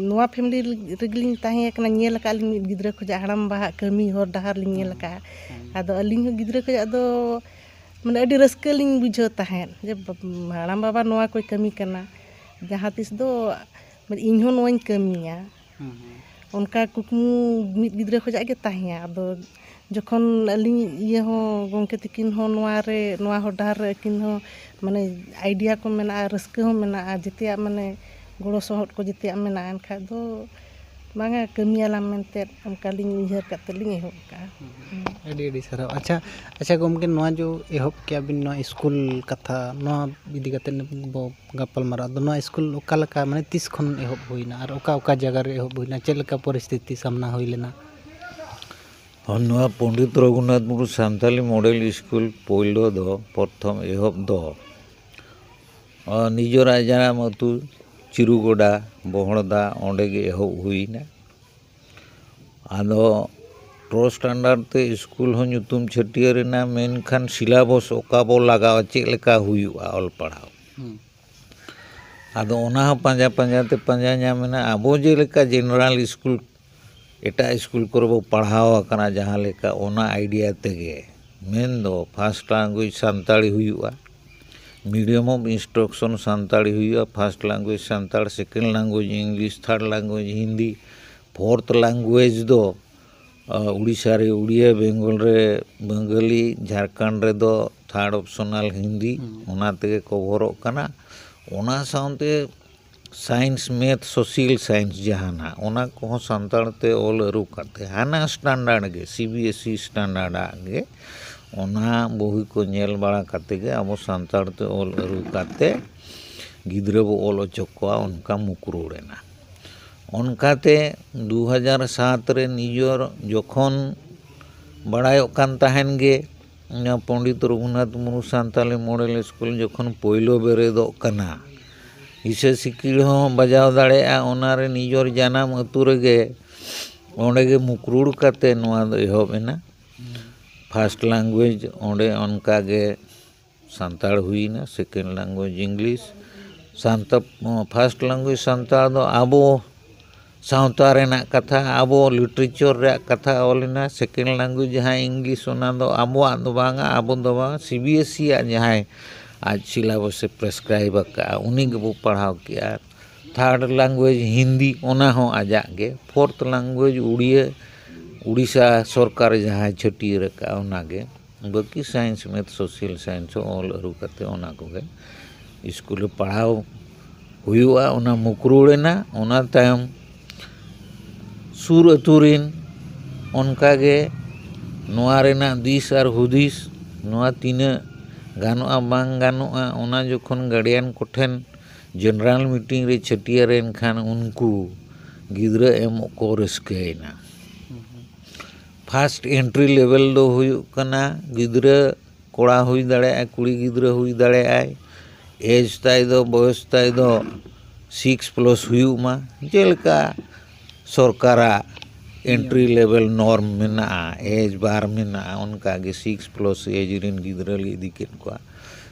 ᱱᱚᱣᱟ ᱯᱷᱮᱢᱮᱞᱤ ᱨᱮᱜᱮᱞᱤᱧ ᱛᱟᱦᱮᱸ ᱠᱟᱱᱟ, ᱧᱮᱞ ᱟᱠᱟᱫ ᱞᱤᱧ ᱢᱤᱫ ᱜᱤᱫᱽᱨᱟᱹ ᱠᱷᱚᱱᱟᱜ ᱦᱟᱲᱟᱢ ᱵᱟᱦᱟᱜ ᱠᱟᱹᱢᱤ ᱦᱚᱨ ᱰᱟᱦᱟᱨ ᱞᱤᱧ ᱧᱮᱞ ᱦᱩᱸ, ᱟᱠᱟᱫᱼᱟ᱾ ᱦᱩᱸ᱾ ᱟᱫᱚ ᱟᱹᱞᱤᱧ ᱦᱚᱸ ᱜᱤᱫᱽᱨᱟᱹ ᱠᱷᱚᱱᱟᱜ ᱫᱚ ᱢᱟᱱᱮ ᱟᱹᱰᱤ ᱨᱟᱹᱥᱠᱟᱹ ᱞᱤᱧ ᱵᱩᱡᱷᱟᱹᱣ ᱛᱟᱦᱮᱸᱫ ᱡᱮ ᱵᱟᱵ-, ᱦᱟᱲᱟᱢ ᱵᱟᱵᱟ ᱱᱚᱣᱟ ᱠᱚᱭ ᱠᱟᱹᱢᱤ ᱠᱟᱱᱟ, ᱡᱟᱦᱟᱸ ᱛᱤᱥ ᱫᱚ ᱢᱟᱱᱮ ᱤᱧ ᱦᱚᱸ ᱱᱚᱣᱟᱧ ᱠᱟᱹᱢᱤᱭᱟ᱾ ᱦᱩᱸ, ᱦᱩᱸ᱾ ᱚᱱᱠᱟ ᱠᱩᱠᱢᱩ ᱢᱤᱫ ᱜᱤᱫᱽᱨᱟᱹ ᱠᱷᱚᱱᱟᱜ ᱜᱮ ᱛᱟᱦᱮᱸᱭᱟ᱾ ᱟᱫᱚ ᱡᱚᱠᱷᱚᱱ ᱟᱹᱞᱤᱧ ᱤᱭᱟᱹ ᱦᱚᱸ, ᱜᱚᱢᱠᱮ ᱛᱟᱹᱠᱤᱱ ᱦᱚᱸ ᱱᱚᱣᱟ ᱨᱮ, ᱱᱚᱣᱟ ᱦᱚᱨ ᱰᱟᱦᱟᱨ ᱨᱮ ᱟᱹᱠᱤᱱ ᱦᱚᱸ ᱢᱟᱱᱮ ᱟᱭᱰᱤᱭᱟ ᱠᱚ ᱢᱮᱱᱟᱜᱼᱟ, ᱨᱟᱹᱥᱠᱟᱹ ᱦᱚᱸ ᱢᱮᱱᱟᱜᱼᱟ, ᱡᱮᱛᱮᱭᱟᱜ ᱢᱟᱱᱮ ᱜᱚᱲᱚ ᱥᱚᱦᱚᱫ ᱠᱚ ᱡᱮᱛᱮᱭᱟᱜ ᱢᱮᱱᱟᱜᱼᱟ, ᱮᱱᱠᱷᱟᱡ ᱫᱚ ᱵᱟᱝᱟ ᱠᱟᱹᱢᱤᱭᱟᱞᱟᱝ ᱢᱮᱱᱛᱮ ᱚᱱᱠᱟᱞᱤᱧ ᱩᱭᱦᱟᱹᱨ ᱠᱟᱛᱮ ᱞᱤᱧ ᱮᱦᱚᱵ ᱠᱟᱜᱼᱟ᱾ ᱦᱩᱸ᱾ ᱟᱹᱰᱤ ᱟᱹᱰᱤ ᱥᱟᱨᱦᱟᱣ᱾ ᱟᱪᱪᱷᱟ, ᱟᱪᱪᱷᱟ ᱜᱚᱢᱠᱮ, ᱱᱚᱣᱟ ᱡᱮ ᱮᱦᱚᱵ ᱠᱮᱜᱼᱟ ᱵᱤᱱ ᱱᱚᱣᱟ ᱥᱠᱩᱞ ᱠᱟᱛᱷᱟ, ᱱᱚᱣᱟ ᱤᱫᱤ ᱠᱟᱛᱮ ᱵᱚ ᱜᱟᱯᱟᱞ ᱢᱟᱨᱟᱣ᱾ ᱟᱫᱚ ᱱᱚᱣᱟ ᱥᱠᱩᱞ ᱚᱠᱟ ᱞᱮᱠᱟ, ᱢᱟᱱᱮ ᱛᱤᱥ ᱠᱷᱚᱱ ᱮᱦᱚᱵ ᱦᱩᱭᱱᱟ ᱟᱨ ᱚᱠᱟ ᱚᱠᱟ ᱡᱟᱭᱜᱟ ᱨᱮ ᱮᱦᱚᱵ ᱦᱩᱭᱱᱟ, ᱪᱮᱫ ᱞᱮᱠᱟ ᱯᱚᱨᱤᱥᱛᱷᱤᱛᱤ ᱥᱟᱢᱱᱟ ᱦᱩᱭ ᱞᱮᱱᱟ? ᱦᱚᱸ, ᱱᱚᱣᱟ ᱯᱚᱱᱰᱤᱛ ᱨᱚᱜᱷᱩᱱᱟᱛᱷ ᱢᱩᱨᱢᱩ ᱥᱟᱱᱛᱟᱞᱤ ᱢᱚᱰᱮᱞ ᱥᱠᱩᱞ ᱯᱳᱭᱞᱳ ᱫᱚ, ᱯᱨᱚᱛᱷᱚᱢ ᱮᱦᱚᱵ ᱫᱚ, ᱚ, ᱱᱤᱡᱚᱨᱟᱜ ᱡᱟᱱᱟᱢ ᱟᱹᱛᱩ ᱪᱤᱨᱩᱜᱚᱰᱟ, ᱵᱚᱦᱚᱲᱫᱟ, ᱚᱸᱰᱮ ᱜᱮ ᱮᱦᱚᱵ ᱦᱩᱭᱱᱟ᱾ ᱟᱫᱚ ᱴᱨᱟᱥᱴ under ᱛᱮ ᱥᱠᱩᱞ ᱦᱚᱸ ᱧᱩᱛᱩᱢ ᱪᱷᱟᱹᱴᱭᱟᱹᱨ ᱮᱱᱟ, ᱢᱮᱱᱠᱷᱟᱱ ᱥᱤᱞᱟᱵᱚᱥ ᱚᱠᱟ ᱵᱚ ᱞᱟᱜᱟᱣᱟ, ᱪᱮᱫ ᱞᱮᱠᱟ ᱦᱩᱭᱩᱜᱼᱟ ᱚᱞ ᱯᱟᱲᱦᱟᱣ᱾ ᱦᱩᱸ᱾ ᱟᱫᱚ ᱚᱱᱟ ᱦᱚᱸ ᱯᱟᱸᱡᱟ ᱯᱟᱸᱡᱟ ᱛᱮ ᱯᱟᱸᱡᱟ ᱧᱟᱢ ᱮᱱᱟ᱾ ᱟᱵᱚ ᱡᱮᱞᱮᱠᱟ ᱡᱮᱱᱟᱨᱟᱞ ᱥᱠᱩᱞ, ᱮᱴᱟᱜ ᱥᱠᱩᱞ ᱠᱚᱨᱮ ᱵᱚ ᱯᱟᱲᱦᱟᱣ ᱟᱠᱟᱱᱟ, ᱡᱟᱦᱟᱸ ᱞᱮᱠᱟ, ᱚᱱᱟ ᱟᱭᱰᱤᱭᱟ ᱛᱮᱜᱮ ᱢᱮᱱᱫᱚ first language ᱥᱟᱱᱛᱟᱲᱤ ᱦᱩᱭᱩᱜᱼᱟ, medium of instruction ᱥᱟᱱᱛᱟᱲᱤ ᱦᱩᱭᱩᱜᱼᱟ, first language Santal, second language English, third language Hindi, fourth language ᱫᱚ ᱩᱲᱤᱥᱥᱟ ᱨᱮ ᱩᱲᱤᱭᱟ, ᱵᱮᱝᱜᱚᱞ ᱨᱮ ᱵᱟᱝᱜᱟᱞᱤ, ᱡᱷᱟᱲᱠᱷᱚᱸᱰ ᱨᱮᱫᱚ third optional ᱦᱤᱱᱫᱤ᱾ ᱚᱱᱟ ᱛᱮᱜᱮ ᱠᱚᱵᱷᱚᱨᱚᱜ ᱠᱟᱱᱟ᱾ ᱚᱱᱟ ᱥᱟᱶᱛᱮ science, math, social science ᱡᱟᱦᱟᱱᱟᱜ, ᱚᱱᱟ ᱠᱚᱦᱚᱸ ᱥᱟᱱᱛᱟᱲ ᱛᱮ ᱚᱞ ᱟᱹᱨᱩ ᱠᱟᱛᱮ ᱦᱟᱱᱟ standard ᱜᱮ, C B S E standard ᱟᱜ ᱜᱮ ᱚᱱᱟ ᱵᱳᱦᱤ ᱠᱚ ᱧᱮᱞ ᱵᱟᱲᱟ ᱠᱟᱛᱮ ᱜᱮ ᱟᱵᱚ ᱥᱟᱱᱛᱟᱲ ᱛᱮ ᱚᱞ ᱟᱹᱨᱩ ᱠᱟᱛᱮ ᱜᱤᱫᱽᱨᱟᱹ ᱵᱚ ᱚᱞ ᱦᱚᱪᱚ ᱠᱚᱣᱟ, ᱚᱱᱠᱟ ᱢᱩᱠᱨᱩᱲ ᱮᱱᱟ᱾ ᱚᱱᱠᱟᱛᱮ ᱫᱩ ᱦᱟᱡᱟᱨ ᱥᱟᱛ ᱨᱮ ᱱᱤᱡᱚᱨ ᱡᱚᱠᱷᱚᱱ ᱵᱟᱲᱟᱭᱚᱜ ᱠᱟᱱ ᱛᱟᱦᱮᱱ ᱜᱮ, ᱚᱱᱟ ᱯᱚᱱᱰᱤᱛ ᱨᱚᱜᱷᱩᱱᱟᱛᱷ ᱢᱩᱨᱢᱩ ᱥᱟᱱᱛᱟᱞᱤ ᱢᱚᱰᱮᱞ ᱥᱠᱩᱞ ᱡᱚᱠᱷᱚᱱ ᱯᱳᱭᱞᱳ ᱵᱮᱨᱮᱫᱚᱜ ᱠᱟᱱᱟ, ᱦᱤᱥᱟᱹ ᱥᱤᱠᱤᱲ ᱦᱚᱸ ᱵᱟᱡᱟᱣ ᱫᱟᱲᱮᱭᱟᱜᱼᱟ, ᱚᱱᱟᱨᱮ ᱱᱤᱡᱚᱨ ᱡᱟᱱᱟᱢ ᱟᱹᱛᱩ ᱨᱮᱜᱮ, ᱚᱸᱰᱮ ᱜᱮ ᱢᱩᱠᱨᱩᱲ ᱠᱟᱛᱮ ᱱᱚᱣᱟ ᱫᱚ ᱮᱦᱚᱵ ᱮᱱᱟ᱾ First language ᱚᱸᱰᱮ ᱚᱱᱠᱟ ᱜᱮ ᱥᱟᱱᱛᱟᱲ ᱦᱩᱭᱱᱟ, second language English᱾ ᱥᱟᱱᱛᱟ-, first language Santal ᱫᱚ ᱟᱵᱚ ᱥᱟᱶᱛᱟ ᱨᱮᱱᱟᱜ ᱠᱟᱛᱷᱟ, ᱟᱵᱚ literature ᱨᱮᱭᱟᱜ ᱠᱟᱛᱷᱟ ᱚᱞ ᱮᱱᱟ᱾ Second language ᱡᱟᱦᱟᱸ English, ᱚᱱᱟ ᱫᱚ ᱟᱵᱚᱣᱟᱜ ᱫᱚ ᱵᱟᱝᱟ, ᱟᱵᱚ ᱫᱚ ᱵᱟᱝᱟ, C B S E ᱟᱜ ᱡᱟᱦᱟᱸᱭ ᱟᱡ syllabus ᱮ prescribe ᱟᱠᱟᱫᱼᱟ, ᱩᱱᱤ ᱜᱮᱵᱚ ᱯᱟᱲᱦᱟᱣ ᱠᱮᱜᱼᱟ᱾ Third language ᱦᱤᱱᱫᱤ, ᱚᱱᱟ ᱦᱚᱸ ᱟᱡᱟᱜ ᱜᱮ᱾ Fourth language ᱩᱲᱤᱭᱟᱹ, ᱩᱲᱤᱥᱥᱟ ᱥᱚᱨᱠᱟᱨ ᱡᱟᱦᱟᱸᱭ ᱪᱷᱟᱹᱴᱭᱟᱹᱨ ᱟᱠᱟᱫᱼᱟ, ᱚᱱᱟ ᱜᱮ᱾ ᱵᱟᱹᱠᱤ science, math, social science ᱦᱚᱸ ᱚᱞ ᱟᱹᱨᱩ ᱠᱟᱛᱮ ᱚᱱᱟ ᱠᱚᱜᱮ ᱥᱠᱩᱞ ᱨᱮ ᱯᱟᱲᱦᱟᱣ ᱦᱩᱭᱩᱜᱼᱟ᱾ ᱚᱱᱟ ᱢᱩᱠᱨᱩᱲ ᱮᱱᱟ᱾ ᱚᱱᱟ ᱛᱟᱭᱚᱢ ᱥᱩᱨ ᱟᱹᱛᱩ ᱨᱮᱱ ᱚᱱᱠᱟ ᱜᱮ ᱱᱚᱣᱟ ᱨᱮᱱᱟᱜ ᱫᱤᱥ ᱟᱨ ᱦᱩᱫᱤᱥ, ᱱᱚᱣᱟ ᱛᱤᱱᱟᱹᱜ ᱜᱟᱱᱚᱜᱼᱟ ᱵᱟᱝ ᱜᱟᱱᱚᱜᱼᱟ, ᱚᱱᱟ ᱡᱚᱠᱷᱚᱱ guardian ᱠᱚᱴᱷᱮᱱ general meeting ᱨᱮ ᱪᱷᱟᱹᱴᱭᱟᱹᱨ ᱮᱱ ᱠᱷᱟᱱ, ᱩᱱᱠᱩ ᱜᱤᱫᱽᱨᱟᱹ ᱮᱢᱚᱜ ᱠᱚ ᱨᱟᱹᱥᱠᱟᱹᱭᱮᱱᱟ᱾ First entry level ᱫᱚ ᱦᱩᱭᱩᱜ ᱠᱟᱱᱟ ᱜᱤᱫᱽᱨᱟᱹ ᱠᱚᱲᱟ ᱦᱩᱭ ᱫᱟᱲᱮᱭᱟᱜᱼᱟᱭ, ᱠᱩᱲᱤ ᱜᱤᱫᱽᱨᱟᱹ ᱦᱩᱭ ᱫᱟᱲᱮᱭᱟᱜᱼᱟᱭ, age ᱛᱟᱭ ᱫᱚ, ᱵᱚᱭᱚᱥ ᱛᱟᱭ ᱫᱚ six plus ᱦᱩᱭᱩᱜ ᱢᱟ, ᱡᱮᱞᱮᱠᱟ ᱥᱚᱨᱠᱟᱨᱟᱜ entry level norm ᱢᱮᱱᱟᱜᱼᱟ, age bar ᱢᱮᱱᱟᱜᱼᱟ, ᱚᱱᱠᱟ ᱜᱮ six plus age ᱨᱮᱱ ᱜᱤᱫᱽᱨᱟᱹ ᱞᱮ ᱤᱫᱤ ᱠᱮᱫ ᱠᱚᱣᱟ᱾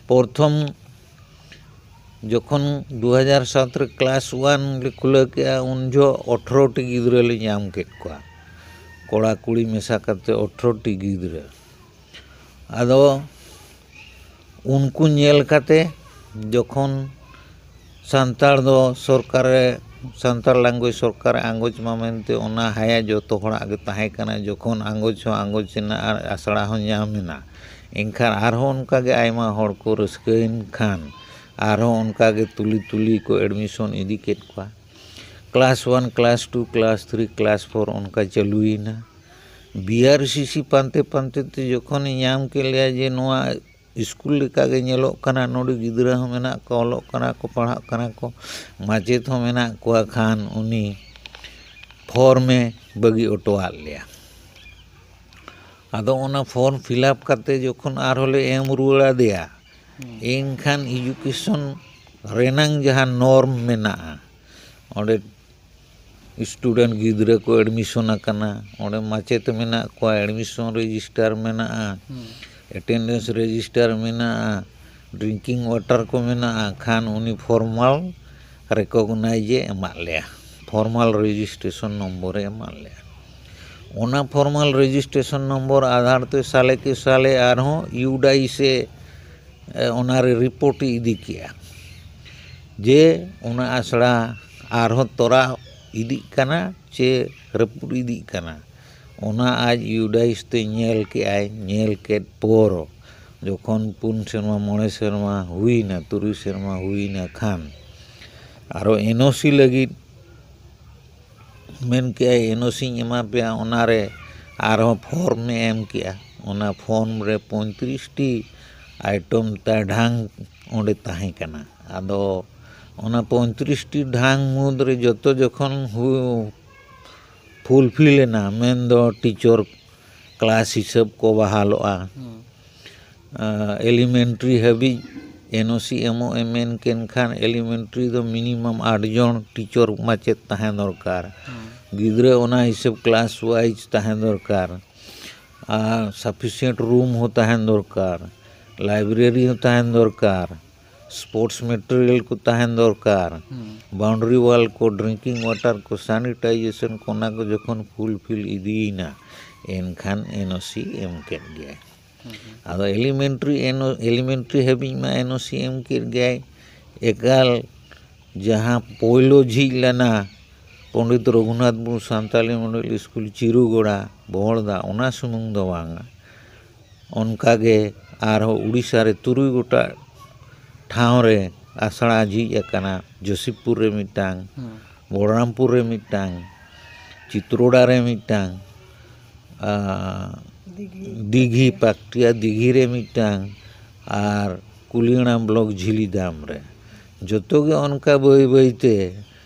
ᱯᱨᱚᱛᱷᱚᱢ ᱡᱚᱠᱷᱚᱱ ᱫᱩ ᱦᱟᱡᱟᱨ ᱥᱟᱛ ᱨᱮ class one ᱞᱮ ᱠᱷᱩᱞᱟᱹᱣ ᱠᱮᱜᱼᱟ, ᱩᱱ ᱡᱚᱦᱚᱜ ᱟᱴᱷᱨᱚ ᱴᱤ ᱜᱤᱫᱽᱨᱟᱹ ᱞᱮ ᱧᱟᱢ ᱠᱮᱫ ᱠᱚᱣᱟ, ᱠᱚᱲᱟ ᱠᱩᱲᱤ ᱢᱮᱥᱟ ᱠᱟᱛᱮ ᱟᱴᱷᱨᱚ ᱴᱤ ᱜᱤᱫᱽᱨᱟᱹ᱾ ᱟᱫᱚ ᱩᱱᱠᱩ ᱧᱮᱞ ᱠᱟᱛᱮ ᱡᱚᱠᱷᱚᱱ ᱥᱟᱱᱛᱟᱲ ᱫᱚ ᱥᱚᱨᱠᱟᱨᱮ, ᱥᱟᱱᱛᱟᱲ language ᱥᱚᱨᱠᱟᱨᱮ ᱟᱸᱜᱚᱪ ᱢᱟ ᱢᱮᱱᱛᱮ ᱚᱱᱟ ᱦᱟᱭᱟ ᱡᱚᱛᱚ ᱦᱚᱲᱟᱜ ᱜᱮ ᱛᱟᱦᱮᱸ ᱠᱟᱱᱟ, ᱡᱚᱠᱷᱚᱱ ᱟᱸᱜᱚᱪ ᱦᱚᱸ ᱟᱸᱜᱚᱪ ᱮᱱᱟ ᱟᱨ ᱟᱥᱲᱟ ᱦᱚᱸ ᱧᱟᱢ ᱮᱱᱟ, ᱮᱱᱠᱷᱟᱱ ᱟᱨᱦᱚᱸ ᱚᱱᱠᱟ ᱜᱮ ᱟᱭᱢᱟ ᱦᱚᱲ ᱠᱚ ᱨᱟᱹᱥᱠᱟᱹᱭᱮᱱ ᱠᱷᱟᱱ ᱟᱨᱦᱚᱸ ᱚᱱᱠᱟ ᱜᱮ ᱛᱩᱞᱤ ᱛᱩᱞᱤ ᱠᱚ admission ᱤᱫᱤ ᱠᱮᱫ ᱠᱚᱣᱟ᱾ Class one, class two, class three, class four ᱚᱱᱠᱟ ᱪᱟᱹᱞᱩᱭᱮᱱᱟ᱾ B R C C ᱯᱟᱱᱛᱮ ᱯᱟᱱᱛᱮ ᱛᱮ ᱡᱚᱠᱷᱚᱱᱮ ᱧᱟᱢ ᱠᱮᱫ ᱞᱮᱭᱟ ᱡᱮ ᱱᱚᱣᱟ ᱥᱠᱩᱞ ᱞᱮᱠᱟᱜᱮ ᱧᱮᱞᱚᱜ ᱠᱟᱱᱟ, ᱱᱚᱰᱮ ᱜᱤᱫᱽᱨᱟᱹ ᱦᱚᱸ ᱢᱮᱱᱟᱜ ᱠᱚᱣᱟ, ᱚᱞᱚᱜ ᱠᱟᱱᱟ ᱠᱚ, ᱯᱟᱲᱦᱟᱜ ᱠᱟᱱᱟ ᱠᱚ, ᱢᱟᱪᱮᱫ ᱦᱚᱸ ᱢᱮᱱᱟᱜ ᱠᱚᱣᱟ, ᱠᱷᱟᱱ ᱩᱱᱤ form ᱮ ᱵᱟᱹᱜᱤ ᱚᱴᱚᱣᱟᱫ ᱞᱮᱭᱟ᱾ ᱟᱫᱚ ᱚᱱᱟ form fill up ᱠᱟᱛᱮ ᱡᱚᱠᱷᱚᱱ ᱟᱨᱦᱚᱸ ᱞᱮ ᱮᱢ ᱨᱩᱣᱟᱹᱲ ᱟᱫᱮᱭᱟ, ᱮᱱᱠᱷᱟᱱ education ᱨᱮᱱᱟᱝ ᱡᱟᱦᱟᱸ norm ᱢᱮᱱᱟᱜᱼᱟ, ᱚᱸᱰᱮ student ᱜᱤᱫᱽᱨᱟᱹ ᱠᱚ admission ᱟᱠᱟᱱᱟ, ᱚᱸᱰᱮ ᱢᱟᱪᱮᱫ ᱢᱮᱱᱟᱜ ᱠᱚᱣᱟ, admission register ᱢᱮᱱᱟᱜᱼᱟ, attendance register ᱢᱮᱱᱟᱜᱼᱟ, drinking water ᱠᱚ ᱢᱮᱱᱟᱜᱼᱟ, ᱠᱷᱟᱱ ᱩᱱᱤ formal recognize ᱮ ᱮᱢᱟᱫ ᱞᱮᱭᱟ, formal registration ᱱᱚᱢᱵᱚᱨ ᱮ ᱮᱢᱟᱫ ᱞᱮᱭᱟ᱾ ᱚᱱᱟ formal registration ᱱᱚᱢᱵᱚᱨ ᱟᱫᱷᱟᱨ ᱛᱮ ᱥᱟᱞᱮ ᱠᱮ ᱥᱟᱞᱮ ᱟᱨᱦᱚᱸ ᱤᱭᱩᱰᱟᱭᱤᱥ ᱮ, ᱮ, ᱚᱱᱟᱨᱮ report ᱮ ᱤᱫᱤ ᱠᱮᱜᱼᱟ ᱡᱮ ᱚᱱᱟ ᱟᱥᱲᱟ ᱟᱨᱦᱚᱸ ᱛᱚᱨᱟᱣ ᱤᱫᱤᱜ ᱠᱟᱱᱟ ᱪᱮ ᱨᱟᱹᱯᱩᱫ ᱤᱫᱤᱜ ᱠᱟᱱᱟ᱾ ᱚᱱᱟ ᱟᱡ ᱤᱭᱩᱰᱟᱭᱤᱥ ᱛᱮ ᱧᱮᱞ ᱠᱮᱜᱼᱟᱭ᱾ ᱧᱮᱞ ᱠᱮᱫ ᱯᱚᱨ ᱡᱚᱠᱷᱚᱱ ᱯᱩᱱ ᱥᱮᱨᱢᱟ, ᱢᱚᱬᱮ ᱥᱮᱨᱢᱟ ᱦᱩᱭᱱᱟ, ᱛᱩᱨᱩᱭ ᱥᱮᱨᱢᱟ ᱦᱩᱭᱱᱟ ᱠᱷᱟᱱ ᱟᱨᱚ ᱮᱱ ᱳ ᱥᱤ ᱞᱟᱹᱜᱤᱫ ᱢᱮᱱ ᱠᱮᱜᱼᱟᱭ, ᱮᱱ ᱳ ᱥᱤᱧ ᱮᱢᱟ ᱯᱮᱭᱟ, ᱚᱱᱟᱨᱮ ᱟᱨᱦᱚᱸ form ᱮ ᱮᱢ ᱠᱮᱜᱼᱟ᱾ ᱚᱱᱟ form ᱨᱮ ᱯᱚᱸᱭᱛᱨᱤᱥ ᱴᱤ item ᱛᱟᱭ ᱰᱷᱟᱝ ᱚᱸᱰᱮ ᱛᱟᱦᱮᱸ ᱠᱟᱱᱟ᱾ ᱟᱫᱚ ᱚᱱᱟ ᱯᱚᱸᱭᱛᱨᱤᱥ ᱴᱤ ᱰᱷᱟᱝ ᱢᱩᱫᱽᱨᱮ ᱡᱚᱛᱚ ᱡᱚᱠᱷᱚᱱ ᱦᱩ-, fulfill ᱮᱱᱟ, ᱢᱮᱱᱫᱚ teacher class ᱦᱤᱥᱟᱹᱵ ᱠᱚ ᱵᱟᱦᱟᱞᱚᱜᱼᱟ, ᱟᱸ, elementary ᱦᱟᱹᱵᱤᱡ ᱮᱱ ᱳ ᱥᱤ ᱮᱢᱚᱜ ᱮ ᱢᱮᱱ ᱠᱮᱱ ᱠᱷᱟᱱ elementary ᱫᱚ minimum ᱟᱴ ᱡᱚᱱ teacher ᱢᱟᱪᱮᱫ ᱛᱟᱦᱮᱸ ᱫᱚᱨᱠᱟᱨ᱾ ᱜᱤᱫᱽᱨᱟᱹ ᱚᱱᱟ ᱦᱤᱥᱟᱹᱵ class wise ᱛᱟᱦᱮᱸ ᱫᱚᱨᱠᱟᱨ᱾ ᱟᱨ sufficient room ᱦᱚᱸ ᱛᱟᱦᱮᱸ ᱫᱚᱨᱠᱟᱨ, library ᱦᱚᱸ ᱛᱟᱦᱮᱸ ᱫᱚᱨᱠᱟᱨ, sports material ᱠᱚ ᱛᱟᱦᱮᱸ ᱫᱚᱨᱠᱟᱨ, boundary wall ᱠᱚ, drinking water ᱠᱚ, sanitization ᱠᱚ, ᱚᱱᱟ ᱠᱚ ᱡᱚᱠᱷᱚᱱ fulfill ᱤᱫᱤᱭᱮᱱᱟ, ᱮᱱᱠᱷᱟᱱ ᱮᱱ ᱳ ᱥᱤ ᱮᱢ ᱠᱮᱫ ᱜᱮᱭᱟᱭ᱾ ᱟᱫᱚ ᱮᱞᱤᱢᱮᱱᱴᱨᱤ ᱮᱱ ᱮᱞᱤᱢᱮᱱᱴᱨᱤ ᱦᱟᱹᱵᱤᱡ ᱢᱟ ᱮᱱ ᱳ ᱥᱤ ᱮᱢ ᱠᱮᱫ ᱜᱮᱭᱟᱭ, ᱮᱠᱟᱞ ᱡᱟᱦᱟᱸ ᱯᱳᱭᱞᱳ ᱡᱷᱤᱡ ᱞᱮᱱᱟ ᱯᱚᱱᱰᱤᱛ ᱨᱚᱜᱷᱩᱱᱟᱛᱷ ᱢᱩᱨᱢᱩ ᱥᱟᱱᱛᱟᱞᱤ ᱢᱚᱰᱮᱞ ᱥᱠᱩᱞ ᱪᱤᱨᱩᱜᱚᱲᱟ ᱵᱚᱦᱚᱲᱫᱟ, ᱚᱱᱟ ᱥᱩᱢᱩᱝ ᱫᱚ ᱵᱟᱝᱟ, ᱚᱱᱠᱟᱜᱮ ᱟᱨᱦᱚᱸ ᱩᱲᱤᱥᱥᱟ ᱨᱮ ᱛᱩᱨᱩᱭ ᱜᱚᱴᱟᱝ ᱴᱷᱟᱶ ᱨᱮ ᱟᱥᱲᱟ ᱡᱷᱤᱡ ᱟᱠᱟᱱᱟ᱾ ᱡᱳᱥᱤᱯᱩᱨ ᱨᱮ ᱢᱤᱫᱴᱟᱝ, ᱵᱚᱞᱨᱟᱢᱯᱩᱨ ᱨᱮ ᱢᱤᱫᱴᱟᱝ, ᱪᱤᱛᱨᱳᱰᱟ ᱨᱮ ᱢᱤᱫᱴᱟᱝ, ᱟᱨ ᱫᱤᱜᱷᱤ, ᱯᱟᱠᱴᱤᱭᱟ ᱫᱤᱜᱷᱤ ᱨᱮ ᱢᱤᱫᱴᱟᱝ, ᱟᱨ ᱠᱩᱞᱤᱭᱟᱹᱲᱟ ᱵᱞᱚᱠ ᱡᱷᱤᱞᱤᱫᱟᱢ ᱨᱮ᱾ ᱡᱚᱛᱚ ᱜᱮ ᱚᱱᱠᱟ ᱵᱟᱹᱭ ᱵᱟᱹᱭᱛᱮ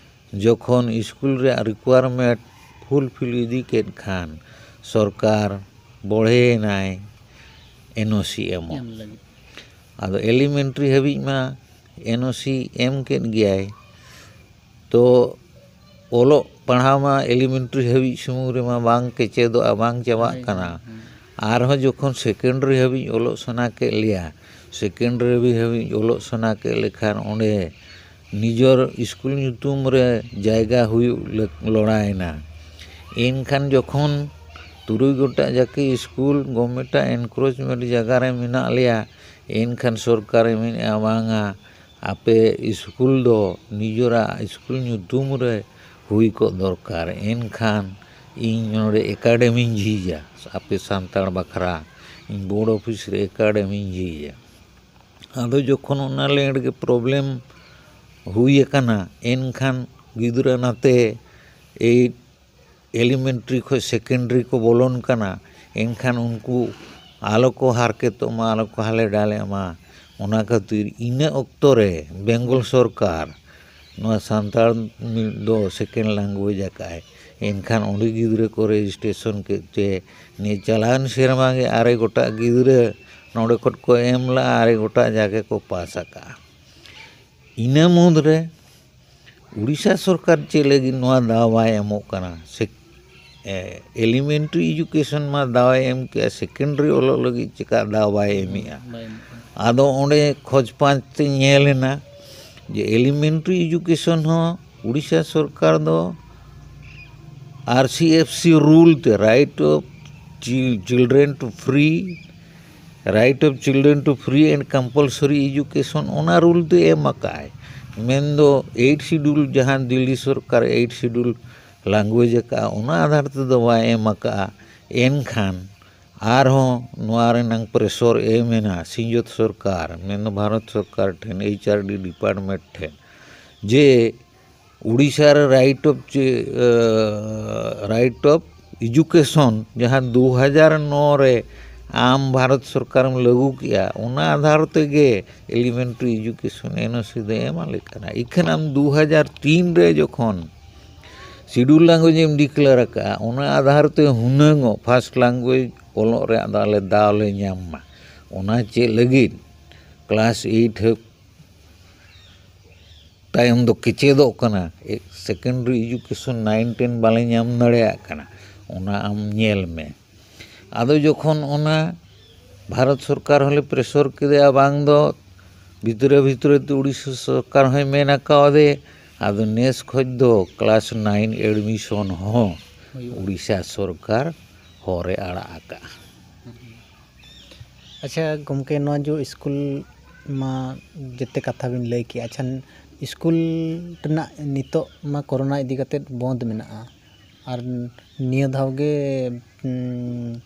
ᱡᱚᱠᱷᱚᱱ ᱥᱠᱩᱞ ᱨᱮᱭᱟᱜ ᱨᱤᱠᱩᱣᱟᱨᱢᱮᱱᱴ ᱯᱷᱩᱞᱯᱷᱤᱞ ᱤᱫᱤ ᱠᱮᱫ ᱠᱷᱟᱱ ᱥᱚᱨᱠᱟᱨ ᱵᱚᱲᱦᱮᱭᱮᱱᱟᱭ ᱮᱱ ᱳ ᱥᱤ ᱮᱢᱚᱜ᱾ ᱮᱢ ᱞᱟᱹᱜᱤᱫ᱾ ᱟᱫᱚ ᱮᱞᱤᱢᱮᱱᱴᱨᱤ ᱦᱟᱹᱵᱤᱡ ᱢᱟ ᱮᱱ ᱳ ᱥᱤ ᱮᱢ ᱠᱮᱫ ᱜᱮᱭᱟᱭ, ᱛᱚ ᱚᱞᱚᱜ ᱯᱟᱲᱦᱟᱣ ᱢᱟ ᱮᱞᱤᱢᱮᱱᱴᱨᱤ ᱦᱟᱹᱵᱤᱡ ᱥᱩᱢᱩᱝ ᱨᱮᱢᱟ ᱵᱟᱝ ᱠᱮᱪᱮᱫᱚᱜᱼᱟ, ᱵᱟᱝ ᱪᱟᱵᱟᱜ ᱦᱳᱭ, ᱠᱟᱱᱟ᱾ ᱦᱳᱭ᱾ ᱟᱨᱦᱚᱸ ᱡᱚᱠᱷᱚᱱ ᱥᱮᱠᱮᱱᱰᱟᱨᱤ ᱦᱟᱹᱵᱤᱡ ᱚᱞᱚᱜ ᱥᱟᱱᱟ ᱠᱮᱫ ᱞᱮᱭᱟ, ᱥᱮᱠᱮᱱᱰᱟᱨᱤ ᱦᱟᱹᱵᱤᱡ ᱚᱞᱚᱜ ᱥᱟᱱᱟ ᱠᱮᱫ ᱞᱮᱠᱷᱟᱱ ᱚᱸᱰᱮ ᱱᱤᱡᱚᱨ ᱥᱠᱩᱞ ᱧᱩᱛᱩᱢ ᱨᱮ ᱡᱟᱭᱜᱟ ᱦᱩᱭᱩᱜ ᱞᱟᱹᱠ-, ᱞᱚᱲᱟᱭᱮᱱᱟ᱾ ᱮᱱᱠᱷᱟᱱ ᱡᱚᱠᱷᱚᱱ ᱛᱩᱨᱩᱭ ᱜᱚᱴᱟᱝ ᱡᱟᱠᱤ ᱥᱠᱩᱞ ᱜᱚᱵᱷᱢᱮᱱᱴᱟᱜ ᱮᱱᱠᱨᱳᱪᱢᱮᱱᱴ ᱡᱟᱭᱜᱟ ᱨᱮ ᱢᱮᱱᱟᱜ ᱞᱮᱭᱟ, ᱮᱱᱠᱷᱟᱱ ᱥᱚᱨᱠᱟᱨᱮ ᱢᱮᱱᱮᱫᱼᱟ, ᱵᱟᱝᱟ, ᱟᱯᱮ ᱥᱠᱩᱞ ᱫᱚ ᱱᱤᱡᱚᱨᱟᱜ ᱥᱠᱩᱞ ᱧᱩᱛᱩᱢ ᱨᱮ ᱦᱩᱭ ᱠᱚᱜ ᱫᱚᱨᱠᱟᱨ, ᱮᱱᱠᱷᱟᱱ ᱤᱧ ᱱᱚᱰᱮ ᱮᱠᱟᱰᱮᱢᱤᱧ ᱡᱷᱤᱡᱟ ᱟᱯᱮ ᱥᱟᱱᱛᱟᱲ ᱵᱟᱠᱷᱨᱟ, ᱤᱧ ᱵᱳᱨᱰ ᱚᱯᱷᱤᱥ ᱨᱮ ᱮᱠᱟᱰᱮᱢᱤᱧ ᱡᱷᱤᱡᱟ᱾ ᱟᱫᱚ ᱡᱚᱠᱷᱚᱱ ᱚᱱᱟ ᱞᱮᱱᱰ ᱜᱮ ᱯᱨᱚᱵᱞᱮᱢ ᱦᱩᱭ ᱟᱠᱟᱱᱟ, ᱮᱱᱠᱷᱟᱱ ᱜᱤᱫᱽᱨᱟᱹ ᱱᱟᱛᱮ ᱮᱭᱤᱴ ᱮᱞᱤᱢᱮᱱᱴᱨᱤ ᱠᱷᱚᱱ ᱥᱮᱠᱮᱱᱰᱟᱨᱤ ᱠᱚ ᱵᱚᱞᱚᱱ ᱠᱟᱱᱟ, ᱮᱱᱠᱷᱟᱱ ᱩᱱᱠᱩ ᱟᱞᱚ ᱠᱚ ᱦᱟᱨᱠᱮᱛᱚᱜ ᱢᱟ, ᱟᱞᱚ ᱠᱚ ᱦᱟᱞᱮ ᱰᱟᱞᱮᱜ ᱢᱟ᱾ ᱚᱱᱟ ᱠᱷᱟᱹᱛᱤᱨ ᱤᱱᱟᱹ ᱚᱠᱛᱚ ᱨᱮ ᱵᱮᱝᱜᱚᱞ ᱥᱚᱨᱠᱟᱨ ᱱᱚᱣᱟ ᱥᱟᱱᱛᱟᱲ ᱫᱚ ᱥᱮᱠᱮᱱᱰ ᱞᱮᱝᱜᱩᱭᱮᱡᱽ ᱟᱠᱟᱫᱼᱟᱭ᱾ ᱮᱱᱠᱷᱟᱱ ᱚᱸᱰᱮ ᱜᱤᱫᱽᱨᱟᱹ ᱠᱚ ᱨᱮᱡᱤᱥᱴᱨᱮᱥᱚᱱ ᱠᱮᱫ ᱛᱮ ᱱᱤᱭᱟᱹ ᱪᱟᱞᱟᱣᱮᱱ ᱥᱮᱨᱢᱟ ᱜᱮ ᱟᱨᱮ ᱜᱚᱴᱟᱝ ᱜᱤᱫᱽᱨᱟᱹ ᱱᱚᱰᱮ ᱠᱷᱚᱱ ᱠᱚ ᱮᱢ ᱞᱮᱫᱼᱟ, ᱟᱨᱮ ᱜᱚᱴᱟᱝ ᱡᱟᱜᱮ ᱠᱚ ᱯᱟᱥ ᱟᱠᱟᱫᱼᱟ᱾ ᱤᱱᱟᱹ ᱢᱩᱫᱽᱨᱮ ᱩᱲᱤᱥᱥᱟ ᱥᱚᱨᱠᱟᱨ ᱪᱮᱫ ᱞᱟᱹᱜᱤᱫ ᱱᱚᱣᱟ ᱫᱟᱣ ᱵᱟᱭ ᱮᱢᱚᱜ ᱠᱟᱱᱟ? ᱥᱮ, ᱮ, ᱮᱞᱤᱢᱮᱱᱴᱨᱤ ᱮᱰᱩᱠᱮᱥᱚᱱ ᱢᱟ ᱫᱟᱣ ᱮ ᱮᱢ ᱠᱮᱜᱼᱟ, ᱥᱮᱠᱮᱱᱰᱟᱨᱤ ᱚᱞᱚᱜ ᱞᱟᱹᱜᱤᱫ ᱪᱮᱠᱟ ᱫᱟᱣ ᱵᱟᱭ ᱮᱢᱮᱜᱼᱟ? ᱵᱟᱭ ᱮᱢᱚᱜ ᱠᱟᱱᱟ᱾ ᱟᱫᱚ ᱚᱸᱰᱮ ᱠᱷᱚᱡᱽ ᱯᱟᱸᱪ ᱛᱮ ᱧᱮᱞ ᱮᱱᱟ ᱡᱮ ᱮᱞᱤᱢᱮᱱᱴᱨᱤ ᱮᱰᱩᱠᱮᱥᱚᱱ ᱦᱚᱸ ᱩᱲᱤᱥᱥᱟ ᱥᱚᱨᱠᱟᱨ ᱫᱚ ᱟᱨ ᱥᱤ ᱮᱯᱷ ᱥᱤ ᱨᱩᱞ ᱛᱮ, Right of Chi-, Children to Free Right of Children to Free and Compulsory Education, ᱚᱱᱟ ᱨᱩᱞ ᱫᱚ ᱮᱢ ᱟᱠᱟᱫᱼᱟᱭ᱾ ᱢᱮᱱᱫᱚ ᱮᱭᱤᱴ ᱥᱤᱰᱩᱞ, ᱡᱟᱦᱟᱸ ᱫᱤᱞᱞᱤ ᱥᱚᱨᱠᱟᱨ ᱮᱭᱤᱴ ᱥᱤᱰᱩᱞ ᱞᱟᱝᱜᱩᱭᱮᱡᱽ ᱟᱠᱟᱫᱼᱟ, ᱚᱱᱟ ᱟᱫᱷᱟᱨ ᱛᱮᱫᱚ ᱵᱟᱭ ᱮᱢ ᱟᱠᱟᱫᱼᱟ᱾ ᱮᱱᱠᱷᱟᱱ ᱟᱨᱦᱚᱸ ᱱᱚᱣᱟ ᱨᱮᱱᱟᱝ ᱯᱨᱮᱥᱚᱨ ᱮᱢ ᱮᱱᱟ ᱥᱤᱧᱚᱛ ᱥᱚᱨᱠᱟᱨ, ᱢᱮᱱᱫᱚ ᱵᱷᱟᱨᱚᱛ ᱥᱚᱨᱠᱟᱨ ᱴᱷᱮᱱ, ᱮᱭᱤᱪ ᱟᱨ ᱰᱤ ᱰᱤᱯᱟᱨᱴᱢᱮᱱᱴ ᱴᱷᱮᱱ, ᱡᱮ ᱩᱲᱤᱥᱥᱟ ᱨᱮ right of ᱪᱮ-, ᱮ, right of education ᱡᱟᱦᱟᱸ ᱫᱩ ᱦᱟᱡᱟᱨ ᱱᱚ ᱨᱮ ᱟᱢ ᱵᱷᱟᱨᱚᱛ ᱥᱚᱨᱠᱟᱨᱮᱢ ᱞᱟᱹᱜᱩ ᱠᱮᱜᱼᱟ, ᱚᱱᱟ ᱟᱫᱷᱟᱨ ᱛᱮᱜᱮ elementary education ᱮᱱ ᱳ ᱥᱤ ᱫᱚ ᱮᱢ ᱟᱞᱮ ᱠᱟᱱᱟ᱾ ᱤᱠᱷᱟᱹᱱ ᱟᱢ ᱫᱩ ᱦᱟᱡᱟᱨ ᱛᱤᱱ ᱨᱮ ᱡᱚᱠᱷᱚᱱ schedule language ᱮᱢ declare ᱟᱠᱟᱫᱼᱟ, ᱚᱱᱟ ᱟᱫᱷᱟᱨ ᱛᱮ ᱦᱩᱱᱟᱹᱝ ᱚᱜ first language ᱚᱞᱚᱜ ᱨᱮᱭᱟᱜ ᱫᱚ ᱟᱞᱮ ᱫᱟᱣ ᱞᱮ ᱧᱟᱢ ᱢᱟ᱾ ᱚᱱᱟ ᱪᱮᱫ ᱞᱟᱹᱜᱤᱫ class eight ᱦᱟᱹᱵ-, ᱛᱟᱭᱚᱢ ᱫᱚ ᱠᱮᱪᱮᱫᱚᱜ ᱠᱟᱱᱟ, ᱮ-, secondary education nine ten ᱵᱟᱞᱮ ᱧᱟᱢ ᱫᱟᱲᱮᱭᱟᱜ ᱠᱟᱱᱟ, ᱚᱱᱟ ᱟᱢ ᱧᱮᱞ ᱢᱮ᱾ ᱟᱫᱚ ᱡᱚᱠᱷᱚᱱ ᱚᱱᱟ ᱵᱷᱟᱨᱚᱛ ᱥᱚᱨᱠᱟᱨ ᱦᱚᱸᱞᱮ ᱯᱨᱮᱥᱚᱨ ᱠᱮᱫᱮᱭᱟ, ᱵᱟᱝ ᱫᱚ ᱵᱷᱤᱛᱨᱟᱹ ᱵᱷᱤᱛᱨᱟᱹ ᱛᱮ ᱩᱲᱤᱥᱥᱟ ᱥᱚᱨᱠᱟᱨ ᱦᱚᱸᱭ ᱢᱮᱱ ᱟᱠᱟᱣᱟᱫᱮ, ᱟᱫᱚ ᱱᱮᱥ ᱠᱷᱚᱡ ᱫᱚ class nine admission ᱦᱚᱸ ᱦᱩᱭᱩᱜᱼᱟ᱾ ᱩᱲᱤᱥᱥᱟ ᱥᱚᱨᱠᱟᱨ ᱦᱚᱨᱮ ᱟᱲᱟᱜ ᱟᱠᱟᱜᱼᱟ᱾ ᱟᱪᱪᱷᱟ ᱜᱚᱢᱠᱮ, ᱱᱚᱣᱟ ᱡᱚ ᱥᱠᱩᱞ ᱢᱟ ᱡᱮᱛᱮ ᱠᱟᱛᱷᱟ ᱵᱤᱱ ᱞᱟᱹᱭ ᱠᱮᱜᱼᱟ᱾ ᱟᱪᱪᱷᱟ, ᱥᱠᱩᱞ ᱨᱮᱱᱟᱜ ᱱᱤᱛᱚᱜ ᱢᱟ ᱠᱳᱨᱳᱱᱟ ᱤᱫᱤ ᱠᱟᱛᱮᱫ ᱵᱚᱱᱫ ᱢᱮᱱᱟᱜᱼᱟ, ᱟᱨ ᱱᱤᱭᱟᱹ ᱫᱷᱟᱣ ᱜᱮ, ᱩᱸ,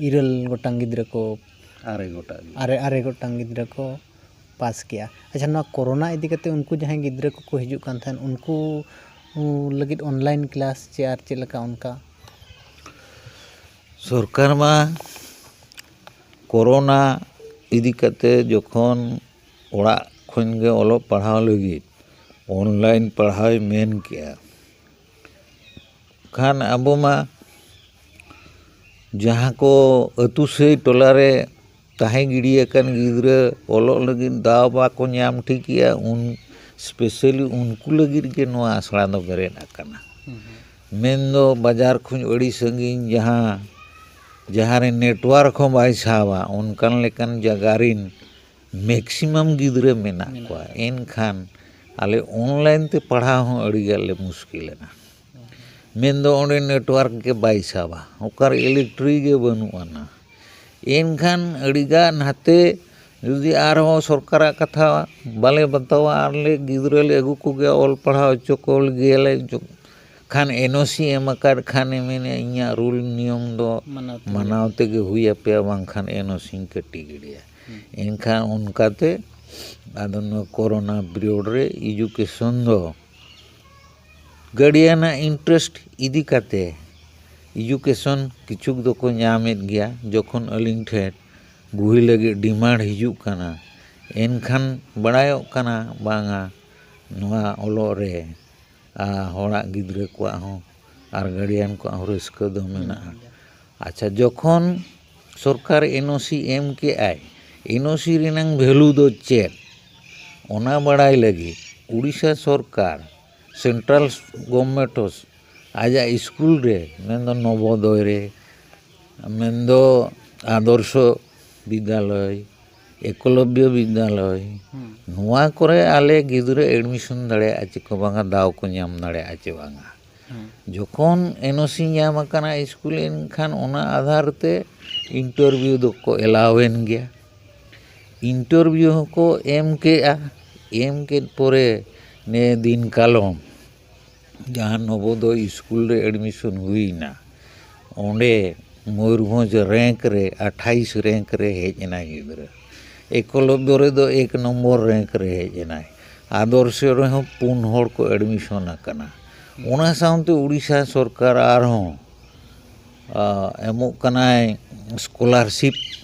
ᱤᱨᱟᱹᱞ ᱜᱚᱴᱟᱝ ᱜᱤᱫᱽᱨᱟᱹ ᱠᱚ, ᱟᱨᱮ ᱜᱚᱴᱟᱝ ᱜᱤᱫᱽᱨᱟᱹ᱾ ᱟᱨᱮ, ᱟᱨᱮ ᱜᱚᱴᱟᱝ ᱜᱤᱫᱽᱨᱟᱹ ᱠᱚ ᱯᱟᱥ ᱠᱮᱜᱼᱟ᱾ ᱟᱪᱪᱷᱟ, ᱱᱚᱣᱟ ᱠᱳᱨᱳᱱᱟ ᱤᱫᱤ ᱠᱟᱛᱮ ᱩᱱᱠᱩ ᱡᱟᱦᱟᱸᱭ ᱜᱤᱫᱽᱨᱟᱹ ᱠᱚᱠᱚ ᱦᱤᱡᱩᱜ ᱠᱟᱱ ᱛᱟᱦᱮᱸᱫ, ᱩᱱᱠᱩ, ᱩᱸ, ᱞᱟᱹᱜᱤᱫ online class ᱪᱮ ᱟᱨ ᱪᱮᱫ ᱞᱮᱠᱟ ᱚᱱᱠᱟ? ᱥᱚᱨᱠᱟᱨ ᱢᱟ ᱠᱳᱨᱳᱱᱟ ᱤᱫᱤ ᱠᱟᱛᱮ ᱡᱚᱠᱷᱚᱱ ᱚᱲᱟᱜ ᱠᱷᱚᱱ ᱜᱮ ᱚᱞᱚᱜ ᱯᱟᱲᱦᱟᱣ ᱞᱟᱹᱜᱤᱫ online ᱯᱟᱲᱦᱟᱣᱮ ᱢᱮᱱ ᱠᱮᱜᱼᱟ, ᱠᱷᱟᱱ ᱟᱵᱚ ᱢᱟ ᱡᱟᱦᱟᱸ ᱠᱚ ᱟᱹᱛᱩ ᱥᱟᱹᱭ ᱴᱚᱞᱟ ᱨᱮ ᱛᱟᱦᱮᱸ ᱜᱤᱰᱤ ᱟᱠᱟᱱ ᱜᱤᱫᱽᱨᱟᱹ ᱚᱞᱚᱜ ᱞᱟᱹᱜᱤᱫ ᱫᱟᱣ ᱵᱟᱠᱚ ᱧᱟᱢ ᱴᱷᱤᱠᱮᱜᱼᱟ, ᱩᱱ specially ᱩᱱᱠᱩ ᱞᱟᱹᱜᱤᱫ ᱜᱮ ᱱᱚᱣᱟ ᱟᱥᱲᱟ ᱫᱚ ᱵᱮᱨᱮᱫ ᱟᱠᱟᱱᱟ᱾ ᱦᱩᱸ ᱦᱩᱸ᱾ ᱢᱮᱱᱫᱚ ᱵᱟᱡᱟᱨ ᱠᱷᱚᱱ ᱟᱹᱰᱤ ᱥᱟᱺᱜᱤᱧ, ᱡᱟᱦᱟᱸ, ᱡᱟᱦᱟᱸ ᱨᱮ network ᱦᱚᱸ ᱵᱟᱭ ᱥᱟᱵᱟ, ᱚᱱᱠᱟᱱ ᱞᱮᱠᱟᱱ ᱡᱟᱭᱜᱟ ᱨᱮᱱ maximum ᱜᱤᱫᱽᱨᱟᱹ ᱢᱮᱱᱟᱜ ᱢᱮᱱᱟᱜ ᱠᱚᱣᱟ᱾ ᱠᱚᱣᱟ᱾ ᱮᱱᱠᱷᱟᱱ ᱟᱞᱮ online ᱛᱮ ᱯᱟᱲᱦᱟᱣ ᱦᱚᱸ ᱟᱹᱰᱤ ᱜᱟᱱ ᱞᱮ ᱢᱩᱥᱠᱤᱞ ᱮᱱᱟ᱾ ᱦᱩᱸ᱾ ᱢᱮᱱᱫᱚ ᱚᱸᱰᱮ network ᱜᱮ ᱵᱟᱭ ᱥᱟᱵᱟ, ᱚᱠᱟᱨᱮ electric ᱜᱮ ᱵᱟᱹᱱᱩᱜ ᱟᱱᱟ᱾ ᱮᱱᱠᱷᱟᱱ ᱟᱹᱰᱤᱜᱟᱱ ᱱᱟᱛᱮ ᱡᱩᱫᱤ ᱟᱨᱦᱚᱸ ᱥᱚᱨᱠᱟᱨᱟᱜ ᱠᱟᱛᱷᱟ ᱵᱟᱞᱮ ᱵᱟᱛᱟᱣᱟ, ᱟᱨ ᱞᱮ ᱜᱤᱫᱽᱨᱟᱹ ᱞᱮ ᱟᱹᱜᱩ ᱠᱚᱜᱮᱭᱟ, ᱚᱞ ᱯᱟᱲᱦᱟᱣ ᱦᱚᱪᱚ ᱠᱚ ᱜᱮᱭᱟᱞᱮ, ᱡᱚ- ᱠᱷᱟᱱ ᱮᱱ ᱳ ᱥᱤ ᱮᱢ ᱟᱠᱟᱫ ᱠᱷᱟᱱᱮ ᱢᱮᱱᱮ, "ᱤᱧᱟᱹᱜ ᱨᱩᱞ ᱱᱤᱭᱚᱢ ᱫᱚ ᱢᱟᱱᱟᱣ ᱛᱮᱜᱮ ᱢᱟᱱᱟᱣ ᱛᱮᱜᱮ ᱦᱩᱭ ᱟᱯᱮᱭᱟ, ᱵᱟᱝᱠᱷᱟᱱ ᱮᱱ ᱳ ᱥᱤᱧ ᱠᱟᱹᱴᱤ ᱜᱤᱰᱤᱭᱟ᱾" ᱦᱩᱸ᱾ ᱮᱱᱠᱷᱟᱱ ᱚᱱᱠᱟᱛᱮ ᱟᱫᱚ ᱱᱚᱣᱟ ᱠᱳᱨᱳᱱᱟ ᱯᱤᱨᱤᱭᱳᱰ ᱨᱮ ᱮᱰᱩᱠᱮᱥᱚᱱ ᱫᱚ ᱜᱟᱨᱰᱤᱭᱟᱱᱟᱜ ᱤᱱᱴᱟᱨᱮᱥᱴ ᱤᱫᱤ ᱠᱟᱛᱮ ᱮᱰᱩᱠᱮᱥᱚᱱ ᱠᱤᱪᱷᱩ ᱫᱚᱠᱚ ᱧᱟᱢᱮᱫ ᱜᱮᱭᱟ᱾ ᱡᱚᱠᱷᱚᱱ ᱟᱹᱞᱤᱧ ᱴᱷᱮᱱ ᱵᱩᱦᱤ ᱞᱟᱹᱜᱤᱫ ᱰᱤᱢᱟᱱᱰ ᱦᱤᱡᱩᱜ ᱠᱟᱱᱟ, ᱮᱱᱠᱷᱟᱱ ᱵᱟᱲᱟᱭᱚᱜ ᱠᱟᱱᱟ ᱵᱟᱝᱟ ᱱᱚᱣᱟ ᱚᱞᱚᱜ ᱨᱮ ᱟᱨ ᱦᱚᱲᱟᱜ ᱜᱤᱫᱽᱨᱟᱹ ᱠᱚᱣᱟᱜ ᱦᱚᱸ ᱟᱨ ᱜᱟᱨᱰᱤᱭᱟᱱ ᱠᱚᱣᱟᱜ ᱦᱚᱸ ᱨᱟᱹᱥᱠᱟᱹ ᱫᱚ ᱢᱮᱱᱟᱜᱼᱟ᱾ ᱟᱪᱪᱷᱟ, ᱡᱚᱠᱷᱚᱱ ᱥᱚᱨᱠᱟᱨ ᱮᱱ ᱳ ᱥᱤ ᱮᱢ ᱠᱮᱜᱼᱟᱭ, ᱮᱱ ᱳ ᱥᱤ ᱨᱮᱱᱟᱝ ᱵᱷᱮᱞᱩ ᱫᱚ ᱪᱮᱫ? ᱚᱱᱟ ᱵᱟᱲᱟᱭ ᱞᱟᱹᱜᱤᱫ ᱩᱲᱤᱥᱥᱟ ᱥᱚᱨᱠᱟᱨ ᱥᱮᱱᱴᱨᱟᱞ ᱜᱚᱵᱷᱢᱮᱱᱴ ᱦᱚᱸ ᱟᱡᱟᱜ ᱥᱠᱩᱞ ᱨᱮ, ᱢᱮᱱᱫᱚ ᱱᱚᱵᱳᱫᱚᱭ ᱨᱮ, ᱢᱮᱱᱫᱚ ᱟᱫᱚᱨᱥᱚ ᱵᱤᱫᱽᱫᱟᱞᱚᱭ, ᱮᱠᱞᱚᱵᱽᱭᱚ ᱵᱤᱫᱽᱫᱟᱞᱚᱭ, ᱦᱩᱸ᱾ ᱱᱚᱣᱟ ᱠᱚᱨᱮ ᱟᱞᱮ ᱜᱤᱫᱽᱨᱟᱹ ᱮᱰᱢᱤᱥᱚᱱ ᱫᱟᱲᱮᱭᱟᱜᱼᱟ ᱪᱮ ᱠᱚ ᱵᱟᱝᱟ, ᱫᱟᱣ ᱠᱚ ᱧᱟᱢ ᱫᱟᱲᱮᱭᱟᱜᱼᱟ ᱪᱮ ᱵᱟᱝᱟ᱾ ᱦᱩᱸ᱾ ᱡᱚᱠᱷᱚᱱ ᱮᱱ ᱳ ᱥᱤ ᱧᱟᱢ ᱟᱠᱟᱱᱟ ᱥᱠᱩᱞ, ᱮᱱᱠᱷᱟᱱ ᱚᱱᱟ ᱟᱫᱷᱟᱨ ᱛᱮ ᱤᱱᱴᱟᱨᱵᱷᱤᱭᱩ ᱫᱚᱠᱚ ᱮᱞᱟᱣᱮᱱ ᱜᱮᱭᱟ᱾ ᱤᱱᱴᱟᱨᱵᱷᱤᱭᱩ ᱦᱚᱸᱠᱚ ᱮᱢ ᱠᱮᱜᱼᱟ᱾ ᱮᱢ ᱠᱮᱫ ᱯᱚᱨᱮ ᱱᱮ ᱫᱤᱱ ᱠᱟᱞᱚᱢ ᱡᱟᱦᱟᱸ ᱱᱚᱵᱳᱫᱚᱭ ᱥᱠᱩᱞ ᱨᱮ ᱮᱰᱢᱤᱥᱚᱱ ᱦᱩᱭᱱᱟ, ᱚᱸᱰᱮ ᱢᱚᱭᱩᱨᱵᱷᱚᱸᱡᱽ ᱨᱮᱝᱠ ᱨᱮ ᱟᱴᱷᱟᱭᱤᱥ ᱨᱮᱝᱠ ᱨᱮ ᱦᱮᱡ ᱮᱱᱟᱭ ᱜᱤᱫᱽᱨᱟᱹ᱾ ᱮᱠᱞᱚᱵᱽᱭᱚ ᱨᱮᱫᱚ ᱮᱠ ᱱᱚᱢᱵᱚᱨ ᱨᱮᱝᱠ ᱨᱮ ᱦᱮᱡ ᱮᱱᱟᱭ᱾ ᱟᱫᱚᱨᱥᱚ ᱨᱮᱦᱚᱸ ᱯᱩᱱ ᱦᱚᱲ ᱠᱚ ᱮᱰᱢᱤᱥᱚᱱ ᱟᱠᱟᱱᱟ᱾ ᱚᱱᱟ ᱥᱟᱶᱛᱮ ᱩᱲᱤᱥᱥᱟ ᱥᱚᱨᱠᱟᱨ ᱟᱨᱦᱚᱸ, ᱟ, ᱮᱢᱚᱜ ᱠᱟᱱᱟᱭ ᱥᱠᱚᱞᱟᱨᱥᱤᱯ,